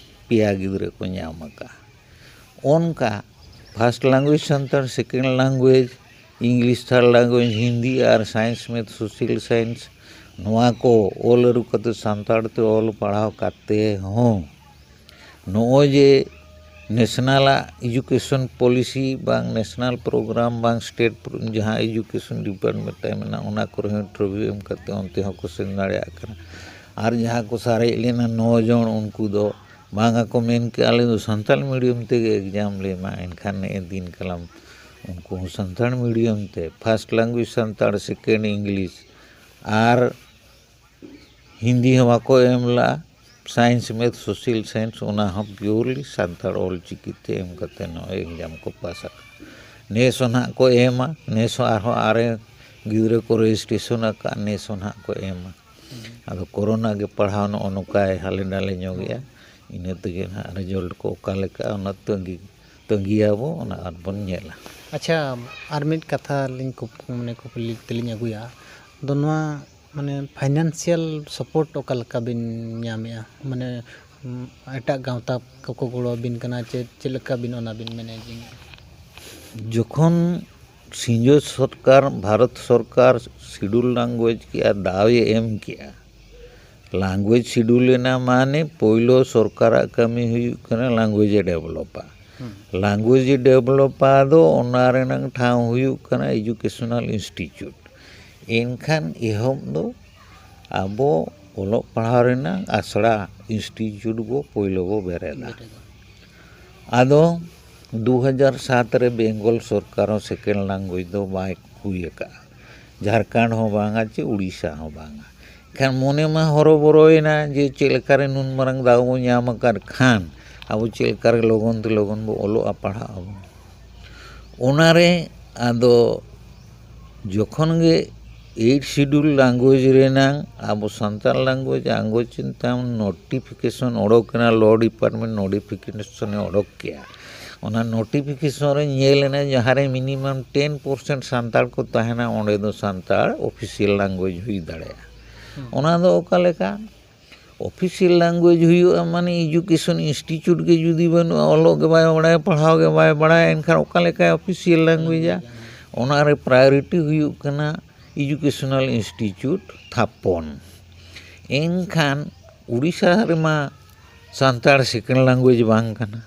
ᱯᱮᱭᱟ ᱜᱤᱫᱽᱨᱟᱹ ᱠᱚ ᱧᱟᱢ ᱟᱠᱟᱫᱼᱟ᱾ ᱚᱱᱠᱟ first language Santal, second language English, third language Hindi ᱟᱨ science, math, social science, ᱱᱚᱣᱟ ᱠᱚ ᱚᱞ ᱟᱹᱨᱩ ᱠᱟᱛᱮ ᱥᱟᱱᱛᱟᱲ ᱛᱮ ᱚᱞ ᱯᱟᱲᱦᱟᱣ ᱠᱟᱛᱮ ᱦᱚᱸ ᱱᱚᱜᱼᱚᱭ ᱡᱮ ᱱᱮᱥᱱᱟᱞᱟᱜ ᱮᱰᱩᱠᱮᱥᱚᱱ ᱯᱚᱞᱤᱥᱤ ᱵᱟᱝ ᱱᱮᱥᱱᱟᱞ ᱯᱨᱳᱜᱨᱟᱢ ᱵᱟᱝ ᱥᱴᱮᱴ ᱯᱨᱳ-, ᱡᱟᱦᱟᱸ ᱮᱰᱩᱠᱮᱥᱚᱱ ᱰᱤᱯᱟᱨᱴᱢᱮᱱᱴ ᱛᱟᱭ ᱢᱮᱱᱟᱜᱼᱟ, ᱚᱱᱟ ᱠᱚᱨᱮ ᱦᱚᱸ ᱤᱱᱴᱟᱨᱵᱷᱤᱭᱩ ᱮᱢ ᱠᱟᱛᱮ ᱚᱱᱛᱮ ᱦᱚᱸᱠᱚ ᱥᱮᱱ ᱫᱟᱲᱮᱭᱟᱜ ᱠᱟᱱᱟ᱾ ᱟᱨ ᱡᱟᱦᱟᱸ ᱠᱚ ᱥᱟᱨᱮᱡ ᱞᱮᱱᱟ ᱱᱚ ᱡᱚᱱ, ᱩᱱᱠᱩ ᱫᱚ ᱵᱟᱝ ᱟᱠᱚ ᱢᱮᱱ ᱠᱮᱜᱼᱟ, "ᱟᱞᱮ ᱫᱚ ᱥᱟᱱᱛᱟᱲ ᱢᱤᱰᱤᱭᱟᱢ ᱛᱮᱜᱮ ᱮᱠᱡᱟᱢ ᱞᱮ ᱮᱢᱟ", ᱮᱱᱠᱷᱟᱱ ᱱᱮᱜᱼᱮ ᱫᱤᱱ ᱠᱟᱞᱟᱢ ᱩᱱᱠᱩ ᱦᱚᱸ ᱥᱟᱱᱛᱟᱲ ᱢᱤᱰᱤᱭᱟᱢ ᱛᱮ, first language Santal, second English, ᱟᱨ ᱦᱤᱱᱫᱤ ᱦᱚᱸ ᱵᱟᱠᱚ ᱮᱢ ᱞᱮᱜᱼᱟ, ᱥᱟᱭᱮᱱᱥ, ᱢᱮᱛᱷ, ᱥᱳᱥᱟᱞ ᱥᱟᱭᱮᱱᱥ, ᱚᱱᱟ ᱦᱚᱸ ᱯᱤᱭᱳᱨᱞᱤ ᱥᱟᱱᱛᱟᱲ ᱚᱞ ᱪᱤᱠᱤ ᱛᱮ ᱮᱢ ᱠᱟᱛᱮ ᱱᱚᱜᱼᱚᱭ ᱮᱠᱡᱟᱢ ᱠᱚ ᱯᱟᱥ ᱟᱠᱟᱫᱟ᱾ ᱱᱮᱥ ᱦᱚᱸ ᱱᱟᱦᱟᱜ ᱠᱚ ᱮᱢᱟ, ᱱᱮᱥ ᱦᱚᱸ ᱟᱨᱦᱚᱸ ᱟᱨᱮ ᱜᱤᱫᱽᱨᱟᱹ ᱠᱚ ᱨᱮᱡᱤᱥᱴᱨᱮᱥᱚᱱ ᱟᱠᱟᱫ, ᱱᱮᱥ ᱦᱚᱸ ᱱᱟᱦᱟᱜ ᱠᱚ ᱮᱢᱟ᱾ ᱟᱫᱚ ᱠᱳᱨᱳᱱᱟ ᱜᱮ ᱯᱟᱲᱦᱟᱣ ᱱᱚᱜᱼᱚ ᱱᱚᱝᱠᱟᱭ ᱦᱟᱞᱮ ᱰᱟᱞᱮ ᱧᱚᱜᱮᱜᱼᱟ, ᱤᱱᱟᱹ ᱛᱮᱜᱮ ᱱᱟᱦᱟᱜ ᱨᱮᱡᱟᱞᱴ ᱠᱚ ᱚᱠᱟ ᱞᱮᱠᱟ, ᱚᱱᱟ ᱛᱟᱺᱜᱤ ᱛᱟᱺᱜᱤᱭᱟᱵᱚ, ᱚᱱᱟ ᱟᱨᱵᱚᱱ ᱧᱮᱞᱟ᱾ ᱟᱪᱪᱷᱟ, ᱟᱨ ᱢᱤᱫ ᱠᱟᱛᱷᱟ ᱞᱤᱧ ᱠᱩᱯ-, ᱢᱟᱱᱮ ᱠᱩᱠᱞᱤ ᱛᱮᱞᱤᱧ ᱟᱹᱜᱩᱭᱟ᱾ ᱟᱫᱚ ᱱᱚᱣᱟ ᱢᱟᱱᱮ ᱯᱷᱟᱭᱱᱟᱱᱥᱤᱭᱟᱞ ᱥᱟᱯᱳᱨᱴ ᱚᱠᱟ ᱞᱮᱠᱟ ᱵᱤᱱ ᱧᱟᱢᱮᱜᱼᱟ? ᱢᱟᱱᱮ, ᱩᱸ, ᱮᱴᱟᱜ ᱜᱟᱶᱛᱟ ᱠᱚᱠᱚ ᱜᱚᱲᱚ ᱟᱵᱤᱱ ᱠᱟᱱᱟ ᱪᱮ ᱪᱮᱫ ᱞᱮᱠᱟ ᱵᱤᱱ ᱚᱱᱟ ᱵᱤᱱ ᱢᱮᱱᱮᱡᱤᱝ ᱮᱜᱼᱟ? ᱡᱚᱠᱷᱚᱱ ᱥᱤᱧᱚᱛ ᱥᱚᱨᱠᱟᱨ, ᱵᱷᱟᱨᱚᱛ ᱥᱚᱨᱠᱟᱨ ᱥᱤᱰᱩᱞ ᱞᱟᱝᱜᱩᱭᱮᱡᱽ ᱠᱮᱜᱼᱟ, ᱫᱟᱣ ᱮ ᱮᱢ ᱠᱮᱜᱼᱟ, ᱞᱟᱝᱜᱩᱭᱮᱡᱽ ᱥᱤᱰᱩᱞ ᱮᱱᱟ ᱢᱟᱱᱮ ᱯᱳᱭᱞᱳ ᱥᱚᱨᱠᱟᱨᱟᱜ ᱠᱟᱹᱢᱤ ᱦᱩᱭᱩᱜ ᱠᱟᱱᱟ ᱞᱟᱝᱜᱩᱭᱮᱡᱽ ᱮ ᱰᱮᱵᱷᱞᱚᱯᱟ᱾ ᱞᱟᱝᱜᱩᱭᱮᱡᱽ ᱰᱮᱵᱷᱞᱚᱯᱟ ᱫᱚ ᱚᱱᱟ ᱨᱮᱱᱟᱜ ᱴᱷᱟᱶ ᱦᱩᱭᱩᱜ ᱠᱟᱱᱟ ᱮᱡᱩᱠᱮᱥᱚᱱᱟᱞ ᱤᱱᱥᱴᱤᱴᱤᱭᱩᱴ᱾ ᱮᱱᱠᱷᱟᱱ ᱮᱦᱚᱵ ᱫᱚ ᱟᱵᱚ ᱚᱞᱚᱜ ᱯᱟᱲᱦᱟᱣ ᱨᱮᱱᱟᱜ ᱟᱥᱲᱟ, ᱤᱱᱥᱴᱤᱴᱤᱭᱩᱴ ᱵᱚ ᱯᱳᱭᱞᱳ ᱵᱚ ᱵᱮᱨᱮᱫᱟ᱾ ᱟᱫᱚ ᱫᱩ ᱦᱟᱡᱟᱨ ᱥᱟᱛ ᱨᱮ ᱵᱮᱝᱜᱚᱞ ᱥᱚᱨᱠᱟᱨ ᱦᱚᱸ ᱥᱮᱠᱮᱱᱰ ᱞᱟᱝᱜᱩᱭᱮᱡᱽ ᱫᱚ ᱵᱟᱭ ᱦᱩᱭ ᱟᱠᱟᱫᱼᱟ᱾ ᱡᱷᱟᱲᱠᱷᱚᱸᱰ ᱦᱚᱸ ᱵᱟᱝᱟ ᱪᱮ ᱩᱲᱤᱥᱥᱟ ᱦᱚᱸ ᱵᱟᱝᱟ᱾ ᱮᱱᱠᱷᱟᱱ ᱢᱚᱱᱮ ᱢᱟ ᱦᱚᱨᱚᱵᱚᱨᱚᱭᱮᱱᱟ ᱡᱮ ᱪᱮᱫ ᱞᱮᱠᱟᱨᱮ ᱱᱩᱱ ᱢᱟᱨᱟᱝ ᱫᱟᱣ ᱵᱚ ᱧᱟᱢ ᱟᱠᱟᱫ ᱠᱷᱟᱱ ᱟᱵᱚ ᱪᱮᱫ ᱞᱮᱠᱟᱨᱮ ᱞᱚᱜᱚᱱ ᱛᱮ ᱞᱚᱜᱚᱱ ᱵᱚ ᱚᱞᱚᱜᱼᱟ, ᱯᱟᱲᱦᱟᱜ ᱟᱵᱚ᱾ ᱚᱱᱟᱨᱮ ᱟᱫᱚ ᱡᱚᱠᱷᱚᱱ ᱜᱮ ᱮᱭᱤᱴ ᱥᱤᱰᱩᱞ ᱞᱟᱝᱜᱩᱭᱮᱡᱽ ᱨᱮᱱᱟᱝ ᱟᱵᱚ ᱥᱟᱱᱛᱟᱲ ᱞᱟᱝᱜᱩᱭᱮᱡᱽ ᱟᱝᱜᱚᱪ ᱪᱤᱱᱛᱟᱢ ᱱᱳᱴᱤᱯᱷᱤᱠᱮᱥᱚᱱ ᱚᱰᱚᱠ ᱮᱱᱟ, ᱞᱚ ᱰᱤᱯᱟᱨᱴᱢᱮᱱᱴ ᱱᱳᱴᱤᱯᱷᱤᱠᱮᱥᱚᱱᱮ ᱚᱰᱚᱠ ᱠᱮᱜᱼᱟ᱾ ᱚᱱᱟ ᱱᱳᱴᱤᱯᱷᱤᱠᱮᱥᱚᱱ ᱨᱮ ᱧᱮᱞ ᱮᱱᱟ ᱡᱟᱦᱟᱸ ᱨᱮ ᱢᱤᱱᱤᱢᱟᱢ ᱴᱮᱱ ᱯᱟᱨᱥᱮᱱᱴ ᱥᱟᱱᱛᱟᱲ ᱠᱚ ᱛᱟᱦᱮᱱᱟ, ᱚᱸᱰᱮ ᱫᱚ ᱥᱟᱱᱛᱟᱲ ᱚᱯᱷᱤᱥᱤᱭᱟᱞ ᱞᱟᱝᱜᱩᱭᱮᱡᱽ ᱦᱩᱭ ᱫᱟᱲᱮᱭᱟᱜᱼᱟ᱾ ᱚᱱᱟ ᱫᱚ ᱚᱠᱟ ᱞᱮᱠᱟ? ᱚᱯᱷᱤᱥᱤᱭᱟᱞ ᱞᱟᱝᱜᱩᱭᱮᱡᱽ ᱦᱩᱭᱩᱜᱼᱟ ᱢᱟᱱᱮ ᱮᱡᱩᱠᱮᱥᱚᱱ ᱤᱱᱥᱴᱤᱴᱤᱭᱩᱴ ᱜᱮ ᱡᱩᱫᱤ ᱵᱟᱹᱱᱩᱜᱼᱟ, ᱚᱞᱚᱜ ᱜᱮ ᱵᱟᱭ ᱵᱟᱲᱟᱭᱟ, ᱯᱟᱲᱦᱟᱣ ᱜᱮ ᱵᱟᱭ ᱵᱟᱲᱟᱭᱟ, ᱮᱱᱠᱷᱟᱱ ᱚᱠᱟ ᱞᱮᱠᱟᱭ ᱚᱯᱷᱤᱥᱤᱭᱟᱞ ᱞᱟᱝᱜᱩᱭᱮᱡᱟ? ᱚᱱᱟ ᱨᱮ ᱯᱨᱟᱭᱳᱨᱤᱴᱤ ᱦᱩᱭᱩᱜ ᱠᱟᱱᱟ ᱮᱡᱩᱠᱮᱥᱚᱱᱟᱞ ᱤᱱᱥᱴᱤᱴᱤᱭᱩᱴ ᱛᱷᱟᱯᱚᱱ᱾ ᱮᱱᱠᱷᱟᱱ ᱩᱲᱤᱥᱥᱟ ᱨᱮᱢᱟ ᱥᱟᱱᱛᱟᱲ ᱥᱮᱠᱮᱱᱰ ᱞᱟᱝᱜᱩᱭᱮᱡᱽ ᱵᱟᱝ ᱠᱟᱱᱟ᱾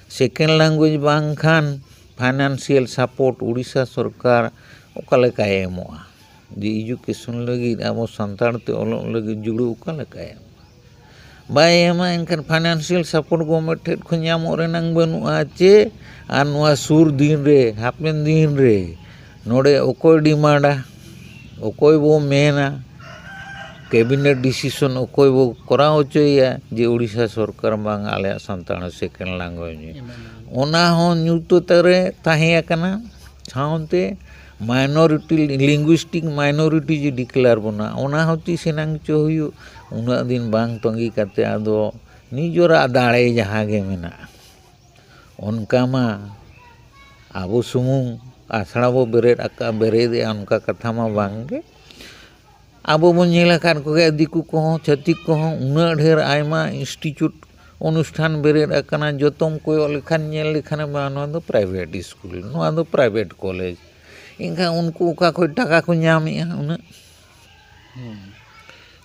ᱥᱮᱠᱮᱱᱰ ᱞᱟᱝᱜᱩᱭᱮᱡᱽ ᱵᱟᱝᱠᱷᱟᱱ ᱯᱷᱟᱭᱱᱟᱱᱥᱤᱭᱟᱞ ᱥᱟᱯᱳᱨᱴ ᱩᱲᱤᱥᱥᱟ ᱥᱚᱨᱠᱟᱨ ᱚᱠᱟ ᱞᱮᱠᱟᱭ ᱮᱢᱚᱜᱼᱟ? ᱡᱮ ᱮᱡᱩᱠᱮᱥᱚᱱ ᱞᱟᱹᱜᱤᱫ, ᱟᱵᱚ ᱥᱟᱱᱛᱟᱲ ᱛᱮ ᱚᱞᱚᱜ ᱞᱟᱹᱜᱤᱫ ᱡᱩᱲᱩ ᱚᱠᱟ ᱞᱮᱠᱟᱭ ᱮᱢᱚᱜᱼᱟ? ᱵᱟᱭ ᱮᱢᱟ, ᱮᱱᱠᱷᱟᱱ ᱯᱷᱟᱭᱱᱟᱱᱥᱤᱭᱟᱞ ᱥᱟᱯᱳᱨᱴ ᱜᱚᱵᱷᱢᱮᱱᱴ ᱴᱷᱮᱱ ᱠᱷᱚᱱ ᱧᱟᱢᱚᱜ ᱨᱮᱱᱟᱝ ᱵᱟᱹᱱᱩᱜᱼᱟ᱾ ᱪᱮ ᱟᱨ ᱱᱚᱣᱟ ᱥᱩᱨ ᱫᱤᱱ ᱨᱮ, ᱦᱟᱯᱮᱱ ᱫᱤᱱ ᱨᱮ ᱱᱚᱰᱮ ᱚᱠᱚᱭ ᱰᱤᱢᱟᱱᱰᱟ, ᱚᱠᱚᱭ ᱵᱚ ᱢᱮᱱᱟ, ᱠᱮᱵᱤᱱᱮᱴ ᱰᱤᱥᱤᱥᱚᱱ ᱚᱠᱚᱭ ᱵᱚ ᱠᱚᱨᱟᱣ ᱦᱚᱪᱚᱭᱮᱭᱟ ᱡᱮ ᱳᱰᱤᱥᱟ ᱥᱚᱨᱠᱟᱨ ᱵᱟᱝ, ᱟᱞᱮᱭᱟᱜ ᱥᱟᱱᱛᱟᱲ ᱦᱚᱸ ᱥᱮᱠᱮᱱᱰ ᱞᱟᱝᱜᱩᱭᱮᱡᱽ, ᱚᱱᱟ ᱦᱚᱸ ᱧᱩᱛᱟᱹᱛ ᱨᱮ ᱛᱟᱦᱮᱸ ᱟᱠᱟᱱᱟ᱾ ᱥᱟᱶᱛᱮ ᱢᱟᱭᱱᱚᱨᱤᱴᱤ, ᱞᱤᱝᱜᱩᱭᱤᱥᱴᱤᱠ ᱢᱟᱭᱱᱚᱨᱤᱴᱤ ᱡᱮ ᱰᱤᱠᱞᱮᱭᱟᱨ ᱵᱚᱱᱟ, ᱚᱱᱟ ᱦᱚᱸ ᱛᱤᱥ ᱮᱱᱟᱝ ᱪᱚ ᱦᱩᱭᱩᱜ, ᱩᱱᱟᱹᱜ ᱫᱤᱱ ᱵᱟᱝ ᱛᱚᱸᱜᱮ ᱠᱟᱛᱮ ᱟᱫᱚ ᱱᱤᱡᱚᱨᱟᱜ ᱫᱟᱲᱮ ᱡᱟᱦᱟᱸ ᱜᱮ ᱢᱮᱱᱟᱜᱼᱟ, ᱚᱱᱠᱟ ᱢᱟ ᱟᱵᱚ ᱥᱩᱢᱩᱝ ᱟᱥᱲᱟ ᱵᱚ ᱵᱮᱨᱮᱫ ᱟᱠᱟᱫ, ᱵᱮᱨᱮᱫᱮᱜᱼᱟ, ᱚᱱᱠᱟ ᱠᱟᱛᱷᱟ ᱢᱟ ᱵᱟᱝ ᱜᱮ᱾ ᱟᱵᱚ ᱵᱚᱱ ᱧᱮᱞ ᱟᱠᱟᱫ ᱠᱚᱜᱮᱭᱟ, ᱫᱤᱠᱩ ᱠᱚᱦᱚᱸ, ᱪᱷᱟᱹᱛᱤᱠ ᱠᱚᱦᱚᱸ ᱩᱱᱟᱹᱜ ᱰᱷᱮᱨ ᱟᱭᱢᱟ ᱤᱱᱥᱴᱤᱴᱭᱩᱴ, ᱚᱱᱩᱥᱴᱷᱟᱱ ᱵᱮᱨᱮᱫ ᱟᱠᱟᱱᱟ, ᱡᱚᱛᱚᱢ ᱠᱚᱭᱚᱜ ᱞᱮᱠᱷᱟᱱ, ᱧᱮᱞ ᱞᱮᱠᱷᱟᱱᱮᱢ, ᱱᱚᱣᱟ ᱫᱚ ᱯᱨᱟᱭᱵᱷᱮᱴ ᱥᱠᱩᱞ, ᱱᱚᱣᱟ ᱫᱚ ᱯᱨᱟᱭᱵᱷᱮᱴ ᱠᱚᱞᱮᱡᱽ᱾ ᱮᱱᱠᱷᱟᱱ ᱩᱱᱠᱩ ᱚᱠᱟ ᱠᱷᱚᱱ ᱴᱟᱠᱟ ᱠᱚ ᱧᱟᱢᱮᱜᱼᱟ ᱩᱱᱟᱹᱜ?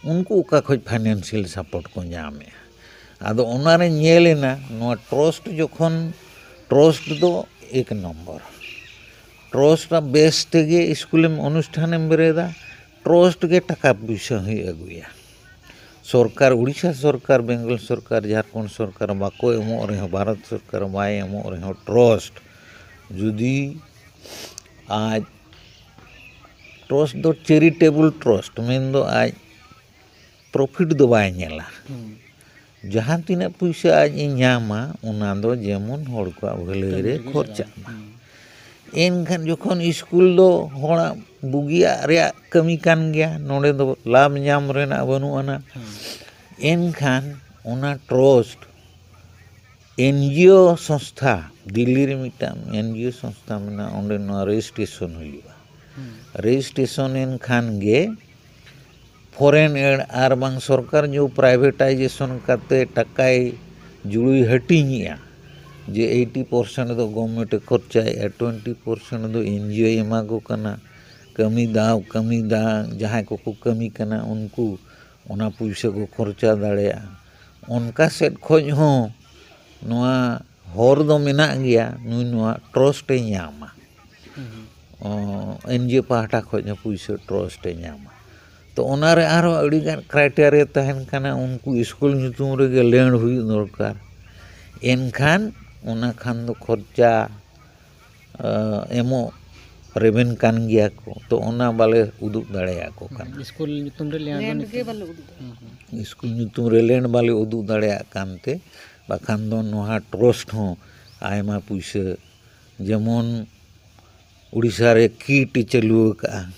ᱩᱱᱠᱩ ᱚᱠᱟ ᱠᱷᱚᱱ ᱯᱷᱟᱭᱱᱮᱱᱥᱤᱭᱟᱞ ᱥᱟᱯᱳᱨᱴ ᱠᱚ ᱧᱟᱢᱮᱜᱼᱟ? ᱟᱫᱚ ᱚᱱᱟᱨᱮ ᱧᱮᱞ ᱮᱱᱟ, ᱱᱚᱣᱟ ᱴᱨᱟᱥᱴ ᱡᱚᱠᱷᱚᱱ, ᱴᱨᱟᱥᱴ ᱫᱚ ᱮᱠ ᱱᱚᱢᱵᱚᱨ, ᱴᱨᱟᱥᱴ ᱵᱮᱥ ᱛᱮᱜᱮ ᱥᱠᱩᱞᱮᱢ, ᱚᱱᱩᱥᱴᱷᱟᱱᱮᱢ ᱵᱮᱨᱮᱫᱟ, ᱴᱨᱟᱥᱴ ᱜᱮ ᱴᱟᱠᱟ ᱯᱩᱭᱥᱟᱹ ᱦᱚᱸᱭ ᱟᱹᱜᱩᱭᱟ᱾ ᱥᱚᱨᱠᱟᱨ, ᱩᱲᱤᱥᱥᱟ ᱥᱚᱨᱠᱟᱨ, ᱵᱮᱝᱜᱚᱞ ᱥᱚᱨᱠᱟᱨ, ᱡᱷᱟᱲᱠᱷᱚᱸᱰ ᱥᱚᱨᱠᱟᱨ ᱵᱟᱠᱚ ᱮᱢᱚᱜ ᱨᱮᱦᱚᱸ, ᱵᱷᱟᱨᱚᱛ ᱥᱚᱨᱠᱟᱨ ᱵᱟᱭ ᱮᱢᱚᱜ ᱨᱮᱦᱚᱸ, ᱴᱨᱟᱥᱴ ᱡᱩᱫᱤ ᱟᱡ, ᱴᱨᱟᱥᱴ ᱫᱚ ᱪᱮᱨᱤᱴᱮᱵᱚᱞ ᱴᱨᱟᱥᱴ, ᱢᱮᱱᱫᱚ ᱟᱡ ᱯᱨᱚᱯᱷᱤᱴ ᱫᱚ ᱵᱟᱭ ᱧᱮᱞᱟ᱾ ᱡᱟᱦᱟᱸ ᱛᱤᱱᱟᱹᱜ ᱯᱩᱭᱥᱟᱹ ᱟᱡ ᱮ ᱧᱟᱢᱟ, ᱚᱱᱟ ᱫᱚ ᱡᱮᱢᱚᱱ ᱦᱚᱲ ᱠᱚᱣᱟᱜ ᱵᱷᱟᱹᱞᱟᱹᱭ ᱨᱮ ᱠᱷᱚᱨᱪᱟᱜ ᱢᱟ᱾ ᱮᱱᱠᱷᱟᱱ ᱡᱚᱠᱷᱚᱱ ᱥᱠᱩᱞ ᱫᱚ ᱦᱚᱲᱟᱜ ᱵᱩᱜᱤᱭᱟᱜ ᱨᱮᱭᱟᱜ ᱠᱟᱹᱢᱤ ᱠᱟᱱ ᱜᱮᱭᱟ, ᱱᱚᱰᱮ ᱫᱚ ᱞᱟᱵᱷ ᱧᱟᱢ ᱨᱮᱱᱟᱜ ᱵᱟᱹᱱᱩᱜ ᱟᱱᱟ᱾ ᱮᱱᱠᱷᱟᱱ ᱚᱱᱟ ᱴᱨᱟᱥᱴ ᱮᱱᱡᱤᱳ ᱥᱚᱝᱥᱛᱷᱟ, ᱫᱤᱞᱞᱤ ᱨᱮ ᱢᱤᱫᱴᱟᱝ ᱮᱱᱡᱤᱳ ᱥᱚᱝᱥᱛᱷᱟ ᱢᱮᱱᱟᱜᱼᱟ, ᱚᱸᱰᱮ ᱱᱚᱣᱟ ᱨᱮᱡᱤᱥᱴᱨᱮᱥᱚᱱ ᱦᱩᱭᱩᱜᱼᱟ᱾ ᱨᱮᱡᱤᱥᱴᱨᱮᱥᱚᱱ ᱮᱱ ᱠᱷᱟᱱ ᱜᱮ ᱯᱷᱚᱨᱮᱱ ᱮᱰ ᱟᱨ ᱵᱟᱝ ᱥᱚᱨᱠᱟᱨ ᱡᱚ ᱯᱨᱟᱭᱵᱷᱮᱴᱟᱭᱡᱮᱥᱚᱱ ᱠᱟᱛᱮ ᱴᱟᱠᱟᱭ ᱡᱩᱲᱩᱭ ᱦᱟᱹᱴᱤᱧᱮᱜᱼᱟ, ᱡᱮ ᱮᱭᱤᱴᱤ ᱯᱟᱨᱥᱮᱱᱴ ᱫᱚ ᱜᱚᱵᱷᱢᱮᱱᱴ ᱮ ᱠᱷᱚᱨᱪᱟᱭᱮᱜᱼᱟ, ᱴᱩᱭᱮᱱᱴᱤ ᱯᱟᱨᱥᱮᱱᱴ ᱫᱚ ᱮᱱᱡᱤᱳᱭ ᱮᱢᱟ ᱠᱚ ᱠᱟᱱᱟ, ᱠᱟᱹᱢᱤ ᱫᱟᱣ, ᱠᱟᱹᱢᱤ ᱫᱟ, ᱡᱟᱦᱟᱸᱭ ᱠᱚᱠᱚ ᱠᱟᱹᱢᱤ ᱠᱟᱱᱟ ᱩᱱᱠᱩ ᱚᱱᱟ ᱯᱩᱭᱥᱟᱹ ᱠᱚ ᱠᱷᱚᱨᱪᱟ ᱫᱟᱲᱮᱭᱟᱜᱼᱟ᱾ ᱚᱱᱠᱟ ᱥᱮᱫ ᱠᱷᱚᱱ ᱦᱚᱸ ᱱᱚᱣᱟ ᱦᱚᱨ ᱫᱚ ᱢᱮᱱᱟᱜ ᱜᱮᱭᱟ, ᱱᱩᱭ ᱱᱚᱣᱟ ᱴᱨᱟᱥᱴ ᱮ ᱧᱟᱢᱟ᱾ ᱮᱱᱡᱤᱳ ᱯᱟᱦᱴᱟ ᱠᱷᱚᱱ ᱦᱚᱸ ᱯᱩᱭᱥᱟᱹ ᱴᱨᱟᱥᱴ ᱮ ᱧᱟᱢᱟ᱾ ᱛᱚ ᱚᱱᱟᱨᱮ ᱟᱨᱦᱚᱸ ᱟᱹᱰᱤᱜᱟᱱ ᱠᱨᱟᱭᱴᱮᱨᱤᱭᱟ ᱛᱟᱦᱮᱱ ᱠᱟᱱᱟ, ᱩᱱᱠᱩ ᱥᱠᱩᱞ ᱧᱩᱛᱩᱢ ᱨᱮᱜᱮ ᱞᱮᱱᱰ ᱦᱩᱭᱩᱜ ᱫᱚᱨᱠᱟᱨ᱾ ᱮᱱᱠᱷᱟᱱ ᱚᱱᱟ ᱠᱷᱟᱱ ᱫᱚ ᱠᱷᱚᱨᱪᱟ, ᱮᱢᱚᱜ ᱨᱮᱵᱮᱱ ᱠᱟᱱ ᱜᱮᱭᱟ ᱠᱚ, ᱛᱚ ᱚᱱᱟ ᱵᱟᱞᱮ ᱩᱫᱩᱜ ᱫᱟᱲᱮᱭᱟᱠᱚ ᱠᱟᱱᱟ᱾ ᱥᱠᱩᱞ ᱧᱩᱛᱩᱢ ᱨᱮ ᱞᱮᱱᱰ ᱞᱮᱱᱰ ᱵᱟᱹᱱᱩᱜ ᱜᱮ ᱛᱟᱵᱚᱱᱟ᱾ ᱵᱟᱞᱮ ᱩᱫᱩᱜ ᱫᱟᱲᱮᱭᱟᱜᱼᱟ᱾ ᱦᱩᱸ, ᱦᱩᱸ᱾ ᱥᱠᱩᱞ ᱧᱩᱛᱩᱢ ᱨᱮ ᱞᱮᱱᱰ ᱵᱟᱞᱮ ᱩᱫᱩᱜ ᱫᱟᱲᱮᱭᱟᱜ ᱠᱟᱱᱛᱮ, ᱵᱟᱠᱷᱟᱱ ᱫᱚ ᱱᱚᱣᱟ ᱴᱨᱟᱥᱴ ᱦᱚᱸ ᱟᱭᱢᱟ ᱯᱩᱭᱥᱟᱹ, ᱡᱮᱢᱚᱱ ᱩᱲᱤᱥᱥᱟ ᱨᱮ ᱠᱤᱴ ᱮ ᱪᱟᱹᱞᱩ ᱟᱠᱟᱫᱼᱟ,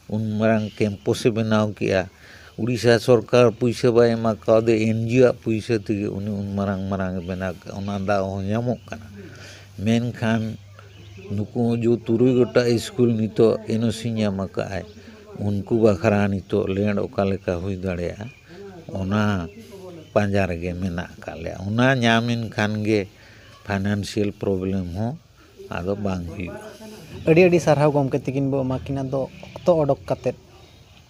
ᱩᱱ ᱢᱟᱨᱟᱝ ᱠᱮᱢᱯᱟᱥ ᱮ ᱵᱮᱱᱟᱣ ᱠᱮᱜᱼᱟ᱾ ᱩᱲᱤᱥᱥᱟ ᱥᱚᱨᱠᱟᱨ ᱯᱩᱭᱥᱟᱹ ᱵᱟᱭ ᱮᱢᱟ ᱠᱟᱣᱫᱮ, ᱮᱱᱡᱤᱭᱳ ᱟᱜ ᱯᱩᱭᱥᱟᱹ ᱛᱮᱜᱮ ᱩᱱᱤ ᱩᱱ ᱢᱟᱨᱟᱝ ᱢᱟᱨᱟᱝ ᱮ ᱵᱮᱱᱟᱣ ᱠᱮᱜᱼᱟ, ᱚᱱᱟ ᱫᱟᱣ ᱦᱚᱸ ᱧᱟᱢᱚᱜ ᱠᱟᱱᱟ᱾ ᱢᱮᱱᱠᱷᱟᱱ ᱱᱩᱠᱩ ᱡᱮ ᱛᱩᱨᱩᱭ ᱜᱚᱴᱟᱝ ᱥᱠᱩᱞ ᱱᱤᱛᱚᱜ ᱮᱱ ᱳ ᱥᱤ ᱧᱟᱢ ᱟᱠᱟᱫᱼᱟᱭ, ᱩᱱᱠᱩ ᱵᱟᱠᱷᱨᱟ ᱱᱤᱛᱚᱜ ᱞᱮᱱᱰ ᱚᱠᱟ ᱞᱮᱠᱟ ᱦᱩᱭ ᱫᱟᱲᱮᱭᱟᱜᱼᱟ, ᱚᱱᱟ ᱯᱟᱸᱡᱟ ᱨᱮᱜᱮ ᱢᱮᱱᱟᱜ ᱟᱠᱟᱫ ᱞᱮᱭᱟ᱾ ᱚᱱᱟ ᱧᱟᱢ ᱮᱱ ᱠᱷᱟᱱ ᱜᱮ ᱯᱷᱟᱭᱱᱟᱱᱥᱤᱭᱟᱞ ᱯᱨᱚᱵᱞᱮᱢ ᱦᱚᱸ ᱟᱫᱚ ᱵᱟᱝ ᱦᱩᱭᱩᱜᱼᱟ᱾ ᱟᱹᱰᱤ ᱟᱹᱰᱤ ᱥᱟᱨᱦᱟᱣ ᱜᱚᱢᱠᱮ ᱛᱤᱠᱤᱱ ᱵᱚ ᱮᱢᱟ ᱠᱤᱱᱟ ᱫᱚ ᱚᱠᱛᱚ ᱚᱰᱚᱠ ᱠᱟᱛᱮᱫ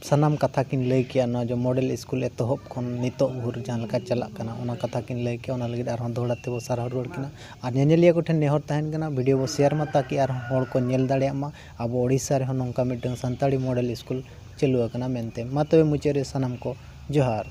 ᱥᱟᱱᱟᱢ ᱠᱟᱛᱷᱟ ᱠᱤᱱ ᱞᱟᱹᱭ ᱠᱮᱜᱼᱟ᱾ ᱱᱚᱣᱟ ᱡᱮ ᱢᱚᱰᱮᱞ ᱥᱠᱩᱞ ᱮᱛᱚᱦᱚᱵ ᱠᱷᱚᱱ ᱱᱤᱛᱚᱜ ᱵᱷᱳᱨ ᱡᱟᱦᱟᱸ ᱞᱮᱠᱟ ᱪᱟᱞᱟᱜ ᱠᱟᱱᱟ, ᱚᱱᱟ ᱠᱟᱛᱷᱟ ᱠᱤᱱ ᱞᱟᱹᱭ ᱠᱮᱜᱼᱟ᱾ ᱚᱱᱟ ᱞᱟᱹᱜᱤᱫ ᱟᱨᱦᱚᱸ ᱫᱚᱦᱲᱟ ᱛᱮᱵᱚ ᱥᱟᱨᱦᱟᱣ ᱨᱩᱣᱟᱹᱲ ᱠᱤᱱᱟ᱾ ᱟᱨ ᱧᱮᱧᱮᱞᱤᱭᱟᱹ ᱠᱚᱴᱷᱮᱱ ᱱᱮᱦᱚᱨ ᱛᱟᱦᱮᱱ ᱠᱟᱱᱟ, ᱵᱷᱤᱰᱤᱭᱳ ᱵᱚ ᱥᱮᱭᱟᱨ ᱢᱟ, ᱛᱟᱠᱤ ᱟᱨᱦᱚᱸ ᱦᱚᱲ ᱠᱚ ᱧᱮᱞ ᱫᱟᱲᱮᱭᱟᱜ ᱢᱟ ᱟᱵᱚ ᱳᱰᱤᱥᱟ ᱨᱮᱦᱚᱸ ᱱᱚᱝᱠᱟ ᱢᱤᱫᱴᱟᱝ ᱥᱟᱱᱛᱟᱲᱤ ᱢᱚᱰᱮᱞ ᱥᱠᱩᱞ ᱪᱟᱹᱞᱩ ᱟᱠᱟᱱᱟ ᱢᱮᱱᱛᱮ᱾ ᱢᱟ ᱛᱚᱵᱮ ᱢᱩᱪᱟᱹᱫ ᱨᱮ ᱥᱟᱱᱟᱢ ᱠᱚ ᱡᱚᱦᱟᱨ᱾